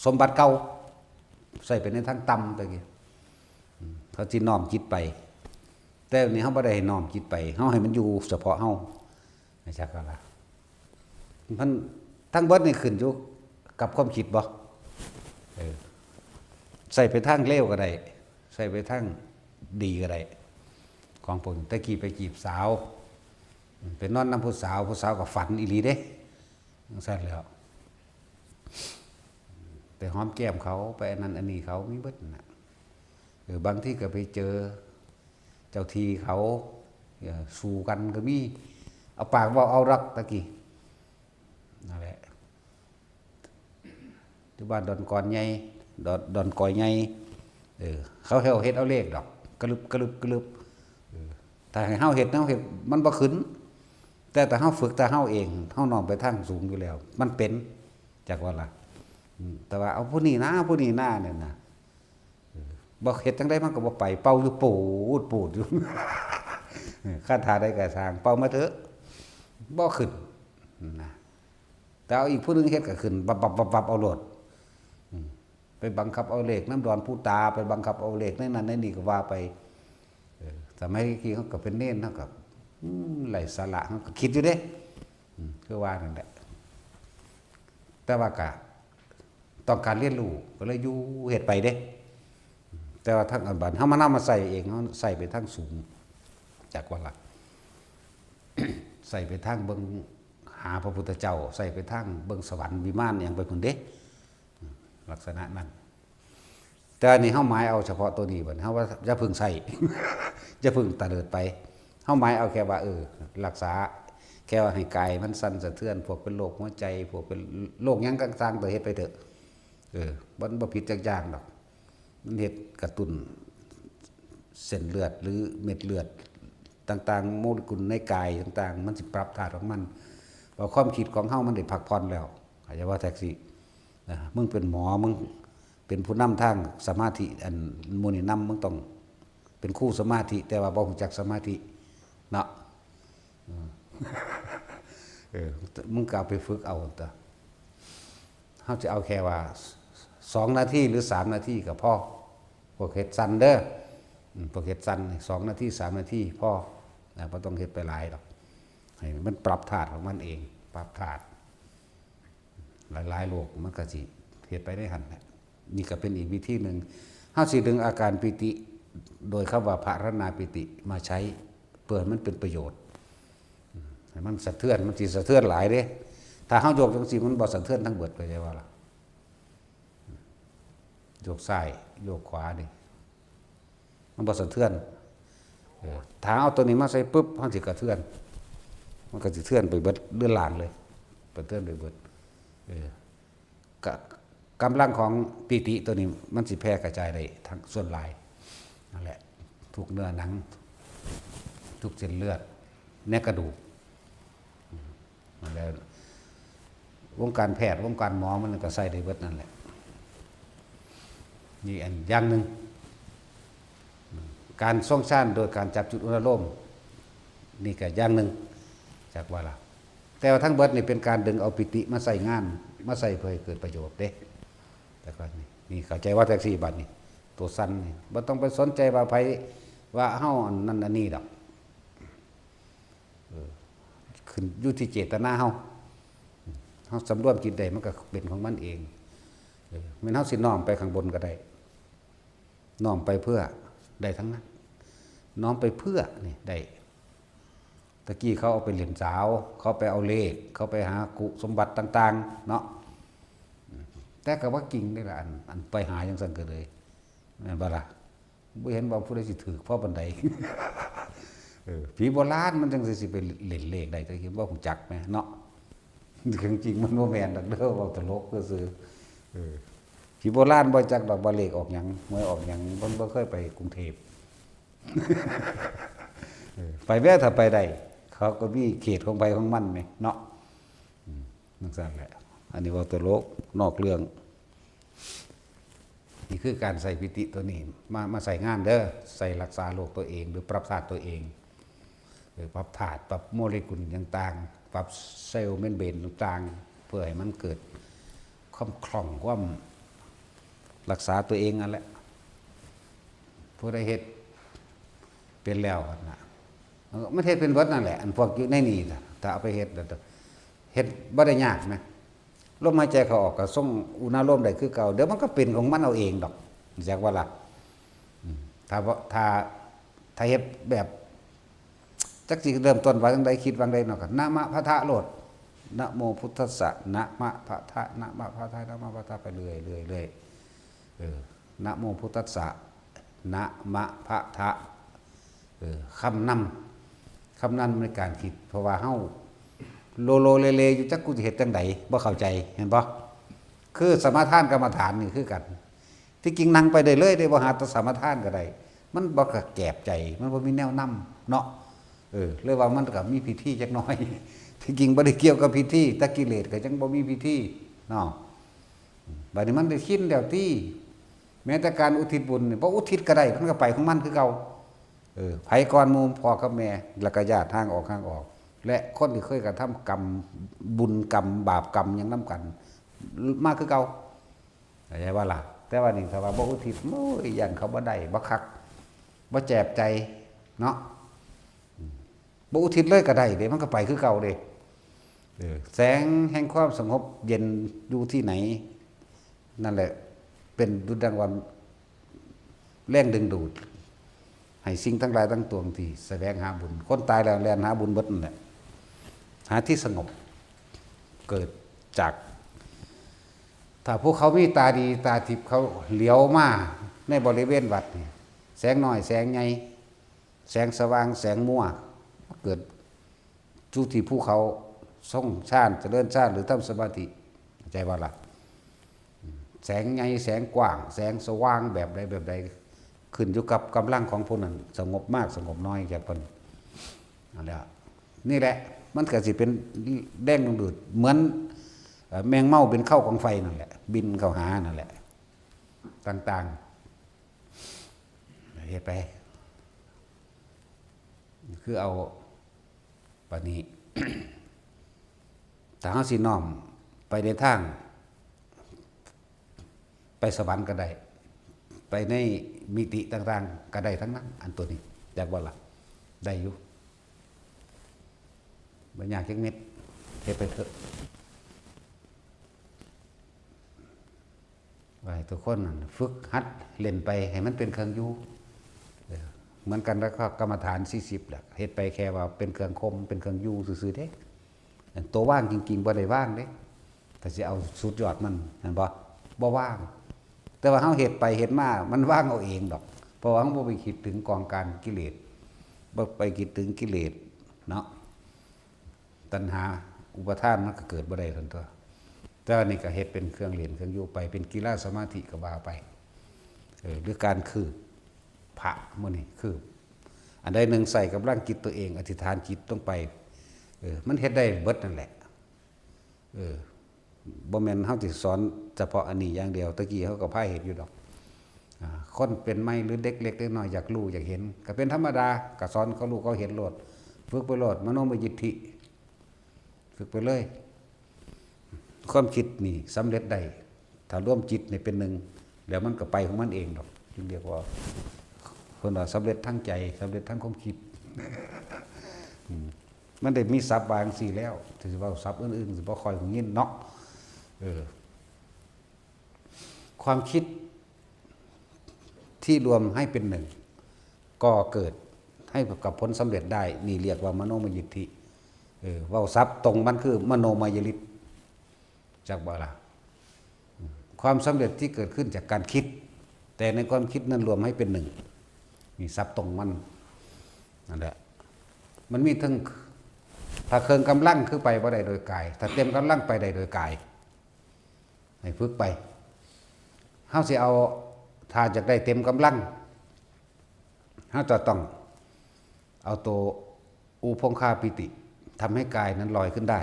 สมบัติเก่า ใช้ไปในทางต่ำแต่กี้ อืม เขาสิน้อมจิตไป แต่อันนี้เฮาบ่ได้ให้น้อมจิตไป เฮาให้มันอยู่เฉพาะเฮา จักว่าล่ะ มันทั้งเบิดนี่ขึ้นอยู่กับความคิดบ่ เออ ใช้ไปทางเลวก็ได้ ใช้ไปทางดีก็ได้ ของพวกนี้ แต่กี้ไปจีบสาว ไปนอนนำผู้สาว ผู้สาวก็ฝันอีหลีเด้ จั่งซั้นแหล้ว ไปหอมแก้มเขา ไปอันนั้นอันนี้เขา มีเบิดนั่นน่ะ เออ บางทีก็ไปเจอเจ้าที่เขา เออ สู้กันก็มี เอาปากเว้าเอาดอกแต่กี้ นั่นแหละ อยู่บ้านดอนกอนใหญ่ ดอน ดอนกอยใหญ่ เออ เขาเฮ็ดเอาเลขดอก กระลึบ กระลึบ กระลึบ เออ ถ้าให้เฮาเฮ็ด เฮาเฮ็ด มันบ่ขึ้น แต่ถ้าเฮาฝึก ถ้าเฮาเอง เฮาน้อมไปทางสูงอยู่แล้ว มันเป็น จักว่าล่ะ อืม แต่ว่าเอาผู้นี้นะ ผู้นี้นะเนี่ยนะ เออ บ่เฮ็ดจั่งใดมันก็บ่ไป เป่าอยู่ปูดปูดอยู่ เออ คาถาใดก็ซ่าง เป่ามาเถอะ บ่ขึ้น นะ แต่เอาอีกผู้หนึ่งเฮ็ดก็ขึ้น บับบับบับบับเอาโลด อืม ไปบังคับเอาเลขนำดอนปูตา ไปบังคับเอาเลขในนั้นในนี่ก็ว่าไป เออ สมัยกี้เขาก็เป็นเณร เขาก็ อืม ไร้สาระ เขาก็คิดอยู่เด้ อืม คือว่านั่นแหละ แต่ว่าก็ต้องการเรียนรู้ ก็เลยอยู่เฮ็ดไปเด้ แต่ว่าทางอันบัดเฮามานำมาใช้เอง เฮาใช้ไปทางสูง จักว่าล่ะ ใช้ไปทางเบิ่งหาพระพุทธเจ้า ใช้ไปทางเบิ่งสวรรค์วิมานอิหยังไปพุ้นเด้ ลักษณะนั้น แต่อันนี้เฮาหมายเอาเฉพาะตัวนี้บัดนี้ เฮาว่าอย่าเพิ่งใช้ อย่าเพิ่งตะเลิดไป เฮาหมายเอาแค่ว่า เออ รักษา แค่ว่าให้กายมันสั่นสะเทือน พวกเป็นโรคหัวใจ พวกเป็นโรคหยังต่างๆ ก็เฮ็ดไปเถอะ เออ มันบ่ผิดจักอย่างดอก มันเฮ็ดกระตุ้นเส้นเลือดหรือเม็ดเลือดต่างๆ โมเลกุลในกายต่างๆ มันสิปรับธาตุของมัน เพราะความคิดของเฮามันได้พักผ่อนแล้ว เข้าใจว่าจั่งซี้ นะ มึงเป็นหมอ มึงเป็นผู้นำทางสมาธิ อันหมู่นี้นำ มึงต้อง เป็นครูสมาธิ แต่ว่าบ่รู้จักสมาธิเนาะ เออ เออ มึงก็เอาไปฝึกเอาตัว เฮาสิเอาแค่ว่า สองนาทีหรือสามนาทีก็พอ พวกเฮ็ดสั้นเด้อ อืม พวกเฮ็ดสั้นนี่ สองนาที สามนาทีพอ นะ บ่ต้องเฮ็ดไปหลายดอก ให้มันปรับธาตุของมันเอง ปรับธาตุ หลายๆโรคมันก็สิเฮ็ดไปได้หั่นแหละ นี่ก็เป็นอีกวิธีหนึ่ง เฮาสิดึงอาการปีติ โดยคำว่าภาวนาปีติมาใช้ เพื่อให้มันเป็นประโยชน์ อืม ให้มันสะเทือน มันสิสะเทือนหลายเด้ ถ้าเฮาโยกจังซี่ มันบ่สะเทือนทั้งเบิด เข้าใจบ่ล่ะ โยกซ้าย โยกขวานี่ มันบ่สะเทือน เออ ถ้าเอาตัวนี้มาใส่ปุ๊บ มันสิกระเทือน มันก็สิเทือนไปเบิดเรือนร่างเลย กระเทือนไปเบิด เออ กะ กำลังของปีติตัวนี้ มันสิแผ่กระจายได้ทั้งส่วนหลาย นั่นแหละ ทุกเนื้อหนัง ทุกเส้นเลือด ในกระดูก นั่นแหละ วงการแพทย์ วงการหมอ มันก็ใช้ได้เบิดนั่นแหละ นี่อันอย่างหนึ่ง การทรงฌานโดยการจับจุดอุณาโลม นี่ก็อย่างหนึ่ง จักว่าล่ะ แต่ว่าทั้งเบิดนี่เป็นการดึงเอาปีติมาใช้งาน มาใช้เพื่อให้เกิดประโยชน์เด้ แต่ก็นี่ นี่เข้าใจว่าจังซี่บัดนี้ ตัวสั้นนี่ บ่ต้องไปสนใจว่าไผว่าเฮาอันนั้นอันนี้ดอก เออ ขึ้นอยู่ที่เจตนาเฮา เฮาสำรวมจิตได้ มันก็เป็นของมันเอง เออ แม่นเฮาสิน้อมไปข้างบนก็ได้ น้อมไปเพื่อ ได้ทั้งนั้น น้อมไปเพื่อ นี่ ได้ ตะกี้เขาเอาไปเล่นสาว เขาไปเอาเลข เขาไปหากุสมบัติต่างๆ เนาะ แต่ก็ว่าจริงนี่แหละ อัน อันไปหาจังซั่นก็เลย แม่นบ่ล่ะ บ่เห็นว่าผู้ใดสิถืกพอปานใด เออ ผีโบราณมันจังสิ สิไปเล่นเลขได้ แต่เห็นว่าฮู้จักแหมเนาะ เรื่องจริงมันบ่แม่นดอกเด้อ เว้าตลกซื่อๆ เออ ผีโบราณบ่จักดอกว่าเลขออกหยัง หวยออกหยัง มันบ่เคยไปกรุงเทพฯ เออ ไปแม้ถ้าไปได้ เขาก็มีเขตของไผของมันแหมเนาะ อืม จังซั่นแหละ อันนี้เว้าตลก นอกเรื่อง นี่คือการใช้ปีติตัวนี้ มา มาใช้งานเด้อ ใช้รักษาโรคตัวเอง หรือปรับธาตุตัวเอง หรือปรับธาตุ ปรับโมเลกุลต่างๆ ปรับเซลล์เมมเบรนต่างๆ เพื่อให้มันเกิดความคล่อง ความรักษาตัวเองนั่นแหละ ผู้ใดเฮ็ดเป็นแล้วหั่นน่ะ เออ มันเฮ็ดเป็นเบิดนั่นแหละ อันพวกอยู่ในนี่น่ะ ถ้าเอาไปเฮ็ดแล้ว เฮ็ดบ่ได้ยากนะ ลมหายใจเข้าออกก็ทรงอุณาโลมได้คือเก่า เดี๋ยวมันก็เป็นของมันเอาเองดอก จักว่าล่ะ อืม ถ้าบ่ ถ้า ถ้าเฮ็ดแบบ จักสิเริ่มต้นว่าจั่งใด คิดว่าจั่งใดเนาะ ก็นะมะพะทะโลด นะโมพุทธัสสะ นะมะพะทะ นะมะพะทะ นะมะพะทะ ไปเรื่อยๆๆ เออ นะโมพุทธัสสะ นะมะพะทะ เออ คำนำ คำนำในการคิด เพราะว่าเฮาโลโลเลเลอยู่ จักกูสิเฮ็ดจั่งใด บ่เข้าใจ เห็นบ่ คือสมาทานกรรมฐานนี่คือกัน ที่จริงนั่งไปได้เลยเด้ บ่หาแต่สมาทานก็ได้ มันบ่กระแกบใจ มันบ่มีแนวนำเนาะ เออ เลยว่ามันก็มีพิธีจักหน่อย ที่จริงบ่ได้เกี่ยวกับพิธี แต่กิเลสก็ยังบ่มีพิธีเนาะ บัดนี้มันได้ชินแล้วติ แม้แต่การอุทิศบุญนี่ บ่อุทิศก็ได้ มันก็ไปของมันคือเก่า เออ ไผก่อนหมู่ พ่อกับแม่ แล้วก็ญาติห่างออกห่างออก และคนที่เคยกระทำกรรม บุญกรรม บาปกรรมหยังนำกัน มาคือเก่า เข้าใจบ่ล่ะ แต่ว่านี่ถ้าว่าบ่อุทิศ โอ้ย ย้านเขาบ่ได้ บ่คัก บ่แจบใจ เนาะ อืม บ่อุทิศเลยก็ได้เด้ มันก็ไปคือเก่าเด้ เออ แสงแห่งความสงบเย็นอยู่ที่ไหน นั่นแหละ เป็นดุจดังว่าแรงดึงดูด ให้สิ่งทั้งหลายทั้งปวงที่แสวงหาบุญ คนตายแล้วแล่นหาบุญเบิดนั่นแหละ หาที่สงบ เกิดจาก ถ้าพวกเขามีตาดีตาทิพย์ เขาเหลียวมาในบริเวณวัดนี่ แสงน้อยแสงใหญ่ แสงสว่างแสงมัว เกิดจุดที่ผู้เขาทรงฌาน เจริญฌาน หรือทำสมาธิ เข้าใจบ่ล่ะ แสงใหญ่แสงกว้าง แสงสว่างแบบใดแบบใด ขึ้นอยู่กับกำลังของผู้นั้น สงบมากสงบน้อย แก่เพิ่น นั่นแหละ นี่แหละ มันก็สิเป็นแรงดึงดูด เหมือน เอ่อ แมงเม่าบินเข้ากองไฟนั่นแหละ บินเข้าหานั่นแหละ ต่างๆ เฮ็ดไป คือเอา บัดนี้ ถ้าเฮาสิน้อมไปในทาง ไปสวรรค์ก็ได้ ไปในมิติต่างๆ ก็ได้ทั้งนั้น อันตัวนี้ จักบ่ล่ะ ได้อยู่ บ่ยากจักเม็ด เฮ็ดไปเถอะ ว่าให้ทุกคนนั่นฝึกหัดเล่นไปให้มันเป็นเครื่องอยู่ เออ เหมือนกันแล้วก็กรรมฐานสี่สิบแหละ เฮ็ดไปแค่ว่าเป็นเครื่องข่ม เป็นเครื่องอยู่ซื่อๆ เด้ ตัวว่างจริงๆ บ่ได้ว่างเด้ ถ้าสิเอาสุดยอดมัน แม่นบ่ บ่ว่าง แต่ว่าเฮาเฮ็ดไปเฮ็ดมา มันว่างเอาเองดอก เพราะว่าเฮาบ่ไปคิดถึงกองการกิเลส บ่ไปคิดถึงกิเลสเนาะ ตัณหาอุปาทานมันก็เกิดบ่ได้ซั่นตั่ว แต่ว่านี่ก็เฮ็ดเป็นเครื่องเล่นเครื่องอยู่ไป เป็นกีฬาสมาธิก็ว่าไป เออ หรือการคืบพระมื้อนี้คืบ อันใดหนึ่งใส่กำลังจิตตัวเอง อธิษฐานจิตลงไป เออ มันเฮ็ดได้เบิดนั่นแหละ เออ บ่แม่นเฮาสิสอนเฉพาะอันนี้อย่างเดียว ตะกี้เฮาก็พาเฮ็ดอยู่ดอก อ่า คนเป็นใหม่หรือเด็กเล็กเด็กน้อยอยากรู้อยากเห็น ก็เป็นธรรมดา ก็สอนเขารู้เขาเห็นโลด ฝึกไปโลด มโนมยิทธิ ฝึกไปเลย ความคิดนี่สำเร็จได้ ถ้ารวมจิตนี่เป็นหนึ่ง แล้วมันก็ไปของมันเองดอก จึงเรียกว่า เพิ่นว่าสำเร็จทางใจ สำเร็จทางความคิด อืม มันได้มีศัพท์ว่าจั่งซี้แล้ว สิเว้าศัพท์อื่นๆ สิบ่ค่อยได้ยินเนาะ เออ ความคิดที่รวมให้เป็นหนึ่ง ก็เกิดให้กับผลสำเร็จได้ นี่เรียกว่ามโนมยิทธิ เออ เว้าศัพท์ตรงมันคือมโนมยฤทธิ์ จักบ่ล่ะ ความสำเร็จที่เกิดขึ้นจากการคิด แต่ในความคิดนั้นรวมให้เป็นหนึ่ง นี่ศัพท์ตรงมัน นั่นแหละ มันมีทั้ง ถ้าเครื่องกำลังคือไปบ่ได้โดยกาย ถ้าเต็มกำลังไปได้โดยกาย ให้ฝึกไป เฮาสิเอา ถ้าอยากได้เต็มกำลัง เฮาจะต้องเอาตัวอุพงคาปีติ ทำให้กายนั้นลอยขึ้นได้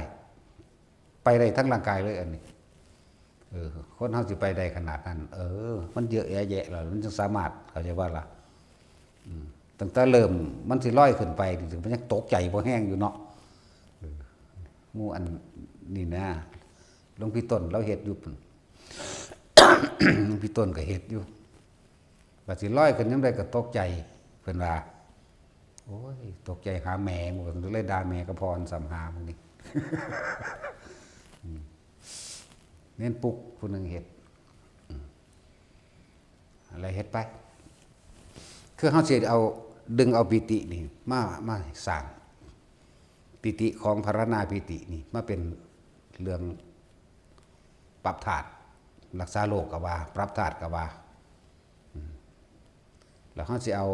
ไปได้ทั้งร่างกายเลยอันนี้ เออ คนเฮาสิไปได้ขนาดนั้น เออ มันเยอะแยะแยะแล้ว มันจึงสามารถ เข้าใจว่าล่ะ อืม ตั้งแต่เริ่มมันสิลอยขึ้นไปนี่ มันยังตกใจบ่แฮงอยู่เนาะ เออ หมู่อันนี่นะ หลวงพี่ต้นลาวเฮ็ดอยู่ หลวงพี่ต้นก็เฮ็ดอยู่ ว่าสิลอยขึ้นยามใดก็ตกใจ เพิ่นว่า โอ้ย ตกใจหาแม่ หมู่ก็เลยด่าแม่กับพ่ออันซ้ำหาหมู่นี่ อืม เน้นปลุกผู้หนึ่งเฮ็ด อืม อะไรเฮ็ดไป คือเฮาสิเอา ดึงเอาปีตินี่ มา มาสร้าง ปีติของภาวนาปีตินี่ มาเป็นเรื่องปรับธาตุ รักษาโรคก็ว่า ปรับธาตุก็ว่า อืม แล้วเฮาสิเอา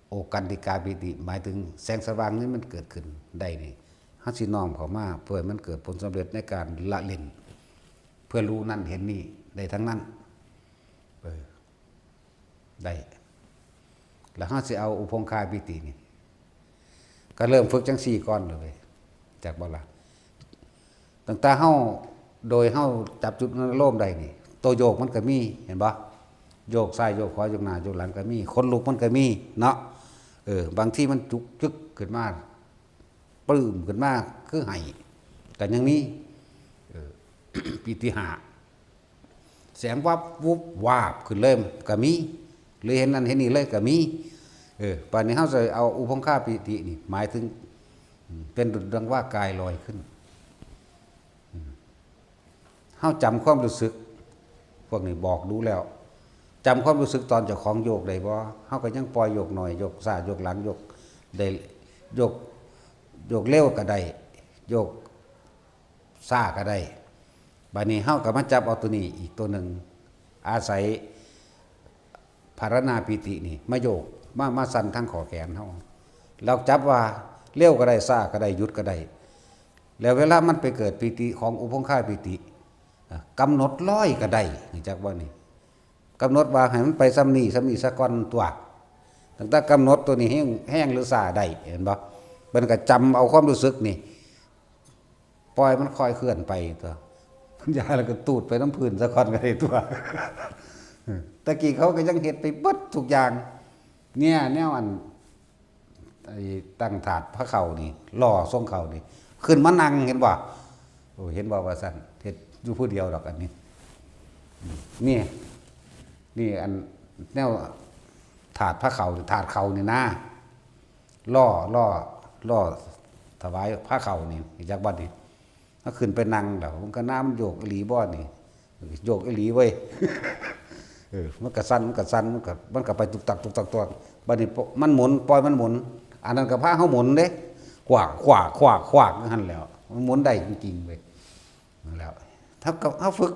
โอกันติกาปีติ หมายถึงแสงสว่างนี่มันเกิดขึ้นได้นี่ เฮาสิน้อมเข้ามา เพื่อให้มันเกิดผลสำเร็จในการละเล่น เพื่อรู้นั่นเห็นนี่ ได้ทั้งนั้น เออ ได้ แล้วเฮาสิเอาอุพงคาปีตินี่ ก็เริ่มฝึกจั่งซี่ก่อนเลย จักบ่ล่ะ ตั้งแต่เฮา โดยเฮาจับจุดอารมณ์ได้นี่ ตัวโยกมันก็มี เห็นบ่ โยกซ้ายโยกขวา โยกหน้าโยกหลังก็มี ขนลุกมันก็มีเนาะ เออ บางทีมันจุกจึกขึ้นมา ปลื้มขึ้นมา คือไห้ ก็ยังมี เออ ปีติห้า แสงวับวุบวาบขึ้นเลยก็มี หรือเห็นนั่นเห็นนี่เลยก็มี เออ บัดนี้เฮาสิเอาอุพงคาปีตินี่ หมายถึง อืม เป็นดุจดังว่ากายลอยขึ้น อืม เฮาจำความรู้สึก พวกนี้บอกดูแล้ว จำความรู้สึกตอนเจ้าของโยกได้บ่ เฮาก็ยังปล่อยโยกหน่อย โยกซ้ายโยกหลัง โยกได้ โยก โยกเร็วก็ได้ โยกช้าก็ได้ บัดนี้เฮาก็มาจับเอาตัวนี้อีกตัวหนึ่ง อาศัยภาวนาปีตินี่ มาโยก มา มาสั่นทางข้อแขนเฮา เราจับว่าเร็วก็ได้ ช้าก็ได้ หยุดก็ได้ แล้วเวลามันไปเกิดปีติของอุพงคาปีติ อ่ะ กำหนดลอยก็ได้ รู้จักบ่นี่ กำหนดว่าให้มันไปส่ำนี้ ส่ำนี้ซะก่อนตัว ตั้งแต่กำหนดตัวนี้แฮง แฮงหรือช้าได้ เห็นบ่ เพิ่นก็จำเอาความรู้สึกนี่ ปล่อยมันค่อยเคลื่อนไปตัว ยาแล้วก็ตูดไปนำพื้นซะก่อนก็ได้ตัว ตะกี้เขาก็ยังเฮ็ดไปเบิดทุกอย่าง เนี่ย แนวอัน ไอ้ตั้งถาดพระเข่านี่ ล้อทรงเข่านี่ ขึ้นมานั่ง เห็นบ่ โอ้ เห็นบ่ ว่าซั่น เฮ็ดอยู่ผู้เดียวดอกอันนี้ นี่ นี่อันแนวถาดพระเข่า ถาดเข่านี่นะ ล้อ ล้อ ล้อถวายพระเข่านี่ จักบัดนี้ ถ้าขึ้นไปนั่งแล้ว มันก็น้ำโยกอีหลีบ่นี่ โยกอีหลีเว้ย เออ มันก็สั่น มันก็สั่น มันก็ มันก็ไปตุกตัก ตุกตัก ตุกตัก บัดนี้ปะ มันหมุน ปล่อยมันหมุน อันนั้นก็พาเฮาหมุนเด้ ขวาก ขวาก ขวาก ขวาก นั่นแหล้ว มันหมุนได้จริงๆเว้ย นั่นแหล้ว ถ้ากับเฮาฝึก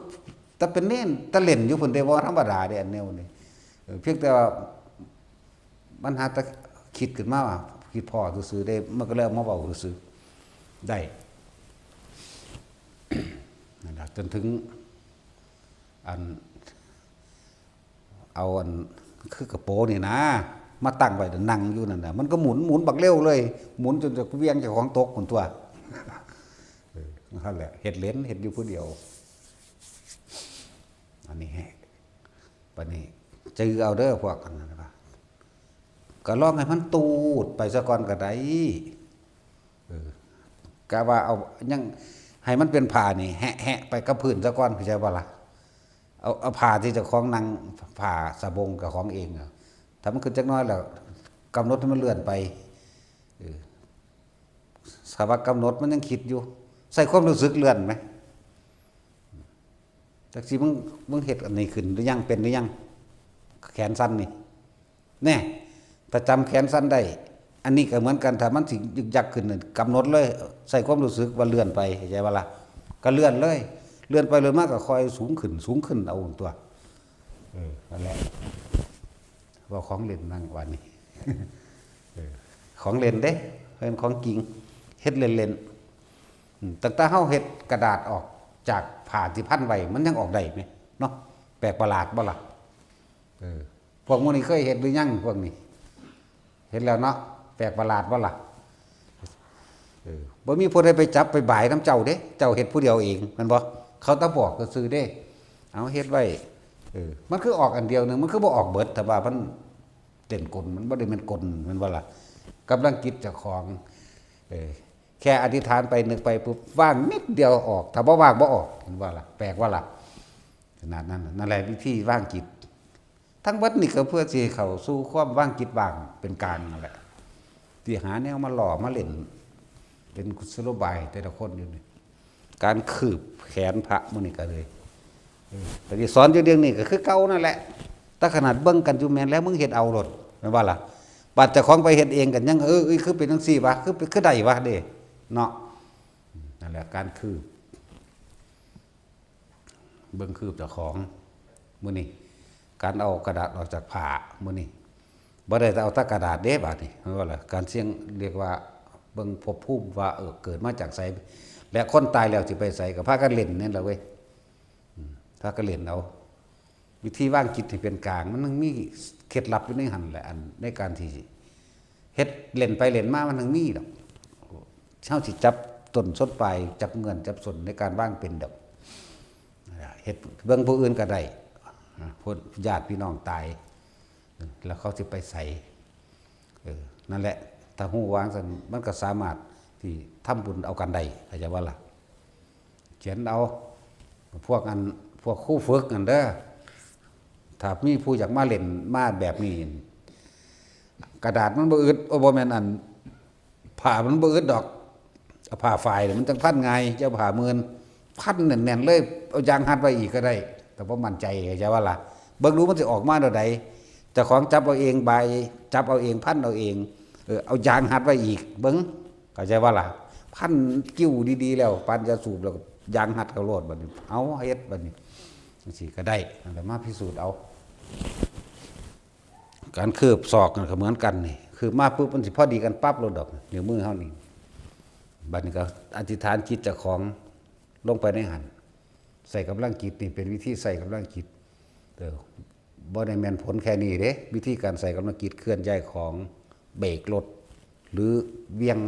แต่เป็นเณร แต่เล่นอยู่พุ้นเด้ บ่ธรรมดาเด้ อันแนวนี้ เออ เพียงแต่ว่า มันหาแต่คิดขึ้นมาว่า คิดพ้อซื่อๆเด้ มันก็เลยเอามาเว้าซื่อๆ ได้ นั่นล่ะ จนถึง อัน เอาอัน คือกระโปรงนี่นะ มาตั้งไว้ นั่งอยู่นั่นน่ะ มันก็หมุน หมุนบักเร็วเลย หมุนจนจะเหวี่ยงเจ้าของตกพุ้นตั๊ว เออ นั่นแหละ เฮ็ดเล่น เฮ็ดอยู่ผู้เดียว อันนี้ บัดนี้ จื่อเอาเด้อพวกอันนั้นว่า ก็ลองให้มันตูดไปซะก่อนก็ได้ เออ กะว่าเอา ยัง ให้มันเป็นผ้านี่ แหะๆไปกับพื้นซะก่อน เข้าใจบ่ล่ะ เอา เอาผ้าที่เจ้าของนั่ง ผ้าสบงกับของเองอะ ถ้ามันขึ้นจักหน่อยแล้ว กำหนดให้มันเลื่อนไป เออ ถ้าว่ากำหนดมันยังคิดอยู่ ใส่ความรู้สึกเลื่อนไหม จักสิมึง มึงเฮ็ดอันนี้ขึ้นหรือยัง เป็นหรือยัง แขนสั้นนี่ แน่ ถ้าจำแขนสั้นได้ อันนี้ก็เหมือนกัน ถ้ามันสิยึกยักขึ้นน่ะ กำหนดเลย ใส่ความรู้สึกว่าเลื่อนไป เข้าใจบ่ล่ะ ก็เลื่อนเลย เลื่อนไปเลื่อนมาก็ค่อยสูงขึ้น สูงขึ้นเอาตั๊ว เออ นั่นแหละ เว้าของเล่นนั่งวันนี้ เออ ของเล่นเด้ เป็นของจริง เฮ็ดเล่นๆ อืม ตั้งแต่เฮาเฮ็ดกระดาษออกจากผ้าที่พันไว้ มันยังออกได้ไหม เนาะ แปลกประหลาดบ่ล่ะ เออ พวกหมู่นี้เคยเฮ็ดหรือยัง พวกนี้ เฮ็ดแล้วเนาะ แปลกประหลาดบ่ล่ะ เออ บ่มีผู้ใดไปจับไปบายนำเจ้าเด้ เจ้าเฮ็ดผู้เดียวเอง แม่นบ่ เขาแต่บอกซื่อๆเด้ เอาเฮ็ดไว้ เออ มันคือออกอันเดียวหนึ่ง มันคือบ่ออกเบิด แต่ว่ามันเต้นกล มันบ่ได้แม่นกล แม่นบ่ล่ะ กำลังจิตเจ้าของ เออ แค่อธิษฐานไปนึกไปปุ๊บ ว่างนิดเดียวออก ถ้าบ่ว่างบ่ออก แม่นบ่ล่ะ แปลกบ่ล่ะ ขนาดนั้นน่ะ นั่นแหละวิธีวางจิต ทั้งเบิดนี่ก็เพื่อสิให้เข้าสู่ความวางจิตว่างเป็นกลางนั่นแหละ ที่หาแนวมาหล่อมาเล่น เป็นกุศโลบายแต่ละคนอยู่นี่ การคืบแขนพระมื้อนี้ก็เลย เออ แต่ที่สอนอยู่เดี๋ยวนี้ก็คือเก่านั่นแหละ แต่ขนาดเบิ่งกันอยู่แม่นแล้ว มึงเฮ็ดเอาโลด แม่นบ่ล่ะ บัดเจ้าของไปเฮ็ดเองกันยัง เออ เอ้ย คือเป็นจังซี่วะ คือเป็น คือได้วะเด้ เนาะ นั่นแหละ การคืบ เบิ่งคืบเจ้าของ มื้อนี้ การเอากระดาษออกจากผ้า มื้อนี้ บ่ได้เอาแต่กระดาษเด้ บาดนี้ แม่นบ่ล่ะ การเสี่ยง เรียกว่า เบิ่งภพภูมิว่า เออ เกิดมาจากไส และคนตายแล้วสิไปไส ก็พากันเล่นนั่นล่ะเว้ย อืม พากันเล่นเอา วิธีวางจิตให้เป็นกลาง มันมีเคล็ดลับอยู่ในหั่นแหละ อัน ในการที่เฮ็ดเล่นไปเล่นมา มันถึงมีดอก เฮาสิจับต้นชนปลาย จับเงื่อนจับส้นในการวางเป็นดอก เฮ็ดเบิ่งผู้อื่นก็ได้ นะ พวกญาติพี่น้องตาย แล้วเขาสิไปไส เออ นั่นแหละ ถ้าฮู้วางซั่น มันก็สามารถที่ทำบุญเอากันได้ เข้าใจบ่ล่ะ เขียนเอา พวกอัน พวกครูฝึกนั่นเด้อ ถ้ามีผู้อยากมาเล่นมาแบบนี้ กระดาษมันบ่อึด โอ้ บ่แม่นอัน ผ้ามันบ่อึดดอก เอาผ้าฝ้ายนี่มันจั่งพันง่าย เจ้าผ้ามื่น พันแน่นๆเลย เอายางฮัดไว้อีกก็ได้ แต่บ่มั่นใจ เข้าใจบ่ล่ะ เบิ่งดูมันสิออกมาแนวใด เจ้าของจับเอาเอง บาย จับเอาเอง พันเอาเอง เออ เอายางฮัดไว้อีก เบิ่ง เข้าใจบ่ล่ะ พันกิ้วดีๆแล้ว ปานยาสูบแล้วก็ยางฮัดเข้าโลดบัดนี้ เอาเฮ็ดบัดนี้ จั่งซี้ก็ได้ นั่นแหละ มาพิสูจน์เอา การคืบศอกนั่นก็เหมือนกันนี่ คืบมาปุ๊บมันสิพอดีกันปั๊บโลดดอก นิ้วมือเฮานี่ บัดนี้ก็อธิษฐานจิตเจ้าของลงไปในหั่น ใส่กำลังจิตนี่เป็นวิธีใส่กำลังจิต เออ บ่ได้แม่นผลแค่นี้เด้ วิธีการใส่กำลังจิตเคลื่อนย้ายของ เบรกรถ หรือเหวี่ยง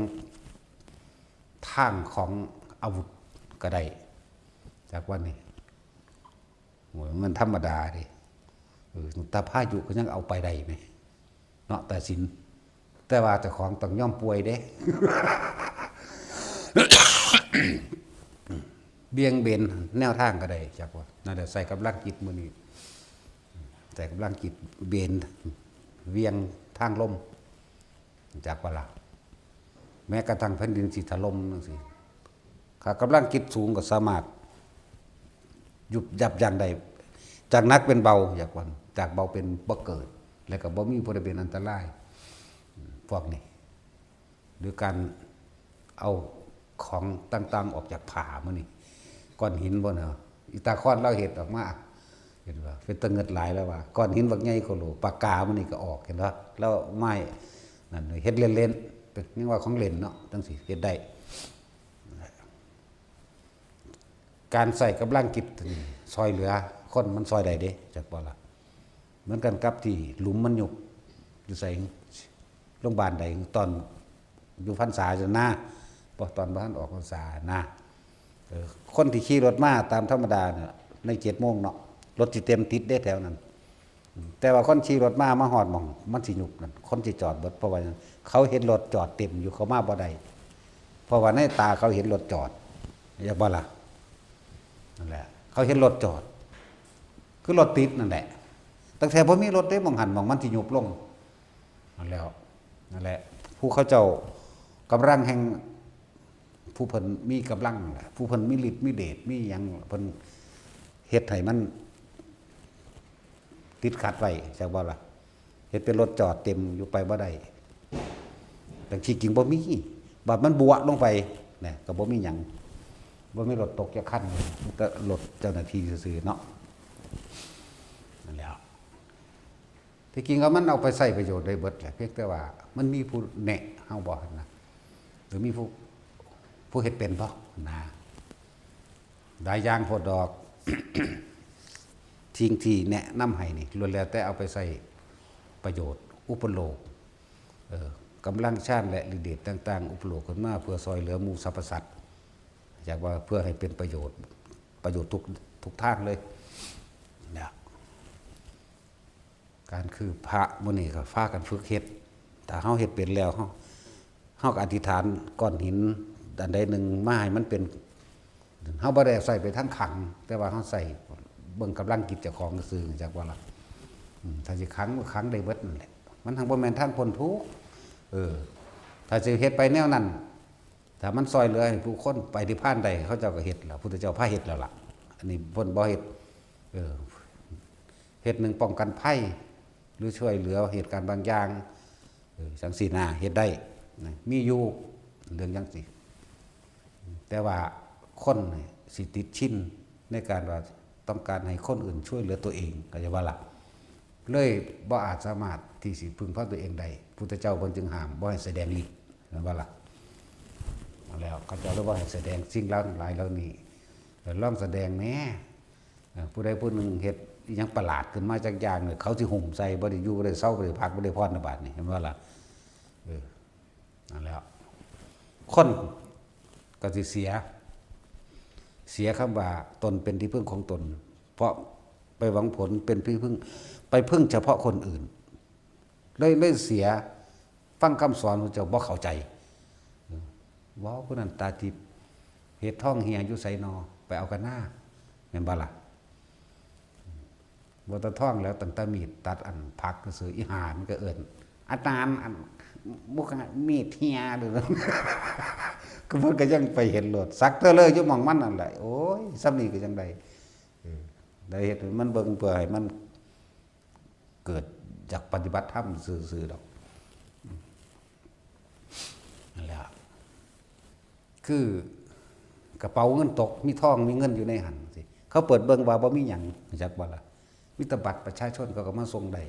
ทางของอาวุธก็ได้ จากวันนี้ โอ้ย มันธรรมดาเด้ เออ แต่พายุก็ยังเอาไปได้ไหม เนาะ แต่ศีล แต่ว่าเจ้าของต้องยอมป่วยเด้ เบี่ยงเบนแนวทางก็ได้ จักว่า นั่นแหละ ใส่กำลังจิตมื้อนี้ ใส่กำลังจิตเบนเวียงทางลม จักว่าล่ะ แม้กระทั่งแผ่นดินสิถล่มจังซี่ ถ้ากำลังจิตสูงก็สามารถ ยุบยับยั้งได้ จากหนักเป็นเบา จักว่า จากเบาเป็นบ่เกิด แล้วก็บ่มีผู้ใดเป็นอันตราย พวกนี้ หรือการเอาของต่างๆออกจากผ้ามื้อนี้ ก้อนหินบ่เนาะ อีตาคอนลาวเฮ็ดออกมา เห็นบ่ เป็นตาเงิดหลายแล้วว่า ก้อนหินบักใหญ่โคโล ปากกามื้อนี้ก็ออก เห็นบ่ แล้วไม้นั่นเฮ็ดเล่นๆ เป็น ยังว่าของเล่นเนาะ จังซี่เฮ็ดได้ การใส่กำลังจิตนี่ ซอยเหลือคนมันซอยได้เด้ จักบ่ล่ะ เหมือนกันกับที่หลุมมันยุบ อยู่ไส โรงพยาบาลใด ตอนอยู่พรรษาจั่งนะ บ่ ตอนบ่ทันออกพรรษานะ เออ คนที่ขี่รถมาตามธรรมดาเนี่ย ในเจ็ดโมงเนาะ รถสิเต็มติดเด้แถวนั้น แต่ว่าคนขี่รถมา มาฮอดหม่องมันสิยุบนั่น คนสิจอดเบิด เพราะว่าหยัง เขาเห็นรถจอดเต็มอยู่ เขามาบ่ได้ เพราะว่าในตาเขาเห็นรถจอด อยากบ่ล่ะ นั่นแหละ เขาเห็นรถจอด คือรถติดนั่นแหละ ตั้งแต่บ่มีรถเด้ หม่องหั่นหม่องมันสิยุบลง นั่นแล้ว นั่นแหละ ผู้เขาเจ้ากำลังแห่ง ผู้เพิ่นมีกำลัง ผู้เพิ่นมีฤทธิ์มีเดช มีหยัง เพิ่นเฮ็ดให้มันติดขัดไว้ จักบ่ล่ะ เฮ็ดเป็นรถจอดเต็มอยู่ ไปบ่ได้ แต่ที่จริงบ่มี บาดมันบัวลงไปนะ ก็บ่มีหยัง บ่มีรถตกจักคัน แต่รถเจ้าหน้าที่ซื่อๆเนาะ นั่นแหละ ที่จริงแล้วมันเอาไปใช้ประโยชน์ได้เบิดแหละ เพียงแต่ว่ามันมีผู้แนะเฮาบ่นะ หรือมีผู้ ผู้เฮ็ดเป็นบ่นะ หลายอย่างโพดดอก สิ่งที่แนะนำให้นี่ ล้วนแล้วแต่เอาไปใช้ประโยชน์ อุปโลก เอ่อ กำลังฌานและฤทธิ์เดชต่างๆ อุปโลกขึ้นมาเพื่อซอยเหลือหมู่สรรพสัตว์ อยากว่าเพื่อให้เป็นประโยชน์ ประโยชน์ทุก ทุกทางเลย เนี่ย การคือพระมื้อนี้ก็พากันฝึกเฮ็ด ถ้าเฮาเฮ็ดเป็นแล้ว เฮา เฮาก็อธิษฐานก้อนหินอันใดหนึ่งมาให้มันเป็น เฮาบ่ได้ใส่ไปทางขลัง แต่ว่าเฮาใส่เบิ่งกำลังจิตเจ้าของซื่อ จักว่าล่ะ อืม ถ้าสิขลังก็ขลังได้เบิดนั่นแหละ มันทั้งบ่แม่นทางพ้นทุกข์ เออ ถ้าสิเฮ็ดไปแนวนั้น ถ้ามันซอยเหลือให้ผู้คนไปนิพพานได้ เขาเจ้าก็เฮ็ดแล้ว พุทธเจ้าพาเฮ็ดแล้วล่ะ อันนี้เพิ่นบ่เฮ็ด เออ เฮ็ดหนึ่งป้องกันภัย หรือช่วยเหลือเหตุการณ์บางอย่าง เออ จังซี่นะ เฮ็ดได้นะ มีอยู่ เรื่องจังซี่ แต่ว่าคนนี่สิติดชินในการว่าต้องการให้คนอื่นช่วยเหลือตัวเอง เข้าใจบ่ล่ะ เลยบ่อาจสามารถที่สิพึ่งพาตัวเองได้ พุทธเจ้าเพิ่นจึงห้ามบ่ให้แสดงฤทธิ์ แม่นบ่ล่ะ นั่นแล้ว เขาเจ้าเลยบ่ให้แสดงสิ่งเหล่าหลายเหล่านี้ เออ ลองแสดงแหน่ เออ ผู้ใดผู้หนึ่งเฮ็ดอิหยังประหลาดขึ้นมาจักอย่างเนี่ย เขาสิหุ้มใส่ บ่ได้อยู่ บ่ได้เซา บ่ได้พัก บ่ได้ผ่อนนะ บาดนี้ เห็นบ่ล่ะ เออ นั่นแหล้ว คนก็สิเสีย เสียคำว่าตนเป็นที่พึ่งของตน เพราะไปหวังผลเป็นที่พึ่ง ไปพึ่งเฉพาะคนอื่น เลย เลยเสีย ฟังคำสอนพระเจ้าบ่เข้าใจ เออ ว้าว ผู้นั้นตาทิพย์ เห็ดทองเหี่ยอยู่ไสนอ ไปเอากันหน้า แม่นบ่ล่ะ บ่ตัดทองแล้ว ตั้งแต่มีดตัดอันผักซื่อ อีห่ามันก็เอิ้น "อาจารย์ อัน บ่กะ มีดเหี่ย" เด้อ ก็เพิ่นก็ยังไปเห็นโลด สักเทื่อเลยอยู่หม่องมันนั่นแหละ โอ้ย ส่ำนี้ก็ยังได้ เออ ได้เฮ็ดให้มันเบิ่ง เพื่อให้มันเกิดอยากปฏิบัติธรรมซื่อๆดอก นั่นแหละ คือกระเป๋าเงินตก มีทองมีเงินอยู่ในหั่นสิ เขาเปิดเบิ่งว่าบ่มีหยัง จักบ่ล่ะ มีแต่บัตรประชาชน เขาก็มาส่งได้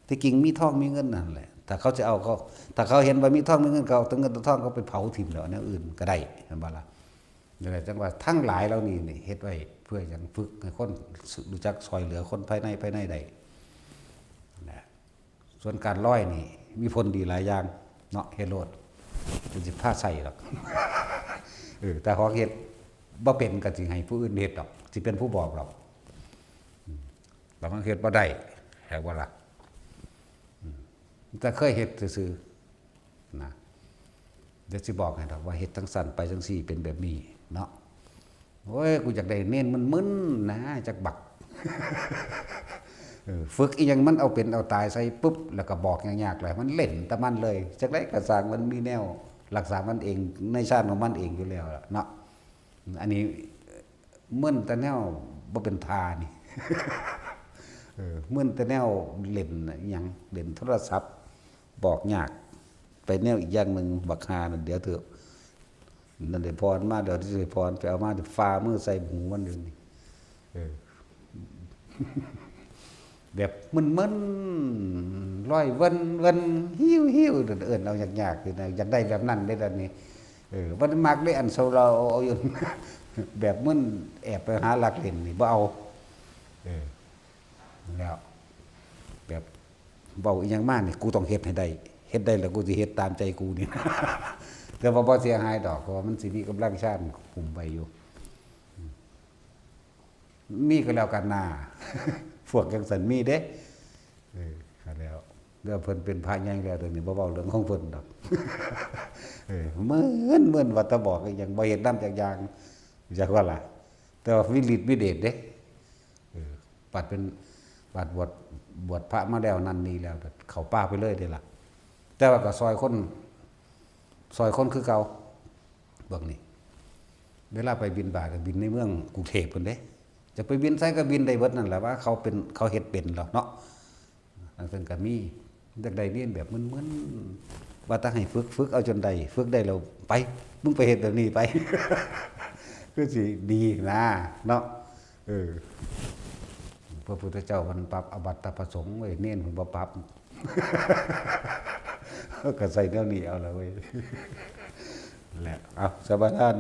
ที่จริงมีทองมีเงินนั่นแหละ ถ้าเขาจะเอา เขา ถ้าเขาเห็นว่ามีทองมีเงิน เขาเอาแต่เงินแต่ทอง เขาไปเผาถิ่มแล้ว แนวอื่นก็ได้ เห็นบ่ล่ะ นั่นแหละ จังว่าทั้งหลายเหล่านี้นี่ เฮ็ดไว้เพื่อหยัง ฝึกให้คนรู้จักซอยเหลือคนภายใน ภายในได้ นะ ส่วนการลอยนี่ มีผลดีหลายอย่างเนาะ เฮ็ดโลด เพิ่นสิพาใส่ดอก เออ แต่ของเฮ็ดบ่เป็นก็สิให้ผู้อื่นเฮ็ดดอก สิเป็นผู้บอกดอก อืม บางครั้งเฮ็ดบ่ได้ แฮกบ่ล่ะ อืม แต่เคยเฮ็ดซื่อ นะ เดี๋ยวสิบอกให้ดอกว่าเฮ็ดจั่งซั้นไปจั่งซี้ เป็นแบบนี้เนาะ โอ้ย กูอยากได้เณรมึนๆนะ จักบัก เออ ฝึกอีหยังมันเอาเป็นเอาตายใส่ปุ๊บ แล้วก็บอกยากๆเลย มันเล่นแต่มันเลย จักได๋ก็ซ่าง มันมีแนวรักษามันเอง ในฌานของมันเองอยู่แล้วล่ะเนาะ อันนี้มึนแต่แนวบ่เป็นท่านี่ เออ มึนแต่แนวเล่นหยัง เล่นโทรศัพท์ บอกยาก ไปแนวอีกอย่างหนึ่ง บักห่านั่น เดี๋ยวเถอะ นั่นได้พรมา เดี๋ยวสิได้พร ไปเอามา เดี๋ยวฝ่ามือใส่หูมันเดี๋ยวนี้ เออ แบบมึนๆ ลอยเวินๆ หิ้วๆ เอิ้นเอายากๆ อยู่นะ อยากได้แบบนั้นเด้ ตอนนี้ เออ มันมักได้อันเซาเราเอาอยู่ แบบมึน แอบไปหาลักเล่นนี่ บ่เอา เออ แล้ว แบบเว้าอีหยังมานี่ กูต้องเฮ็ดให้ได้ เฮ็ดได้แล้วกูสิเฮ็ดตามใจกูนี่ แต่ว่าบ่เสียหายดอก เพราะว่ามันสิมีกำลังฌานคุมไว้อยู่ มีก็แล้วกันนา พวกจั่งซั้นมีเด้ เออ แล้ว แล้วเพิ่นเป็นพระใหญ่แล้ว เดี๋ยวนี้บ่เว้าเรื่องของเพิ่นดอก เออ เหมือน เหมือนว่าแต่บอกอีหยัง บ่เฮ็ดนำจักอย่าง จักว่าล่ะ แต่ว่ามีฤทธิ์มีเดชเด้ เออ บัดเป็น บัดบวช บวชพระมาแล้วนั่นนี่แล้ว เข้าป่าไปเลยเด้ล่ะ แต่ว่าก็ซ่อยคน ซ่อยคนคือเก่า พวกนี้ เวลาไปบิณฑบาตก็บิณในเมืองกรุงเทพฯพุ้นเด้ จะไปบิณไสก็บิณได้เบิดนั่นแหละ ว่าเขาเป็น เขาเฮ็ดเป็นแล้วเนาะ จั่งซั้นก็มี อยากได้เณรแบบมึนๆ ว่าแต่ให้ฝึก ฝึกเอาจนได้ ฝึกได้แล้วไป มึงไปเฮ็ดแบบนี้ไป คือสิดีนะ เนาะ เออ พระพุทธเจ้าเพิ่นปรับอบัตตประสงค์เว้ย เณรเพิ่นบ่ปรับ ก็ใส่แนวนี้เอาละเว้ย แหละ เอา สมาทาน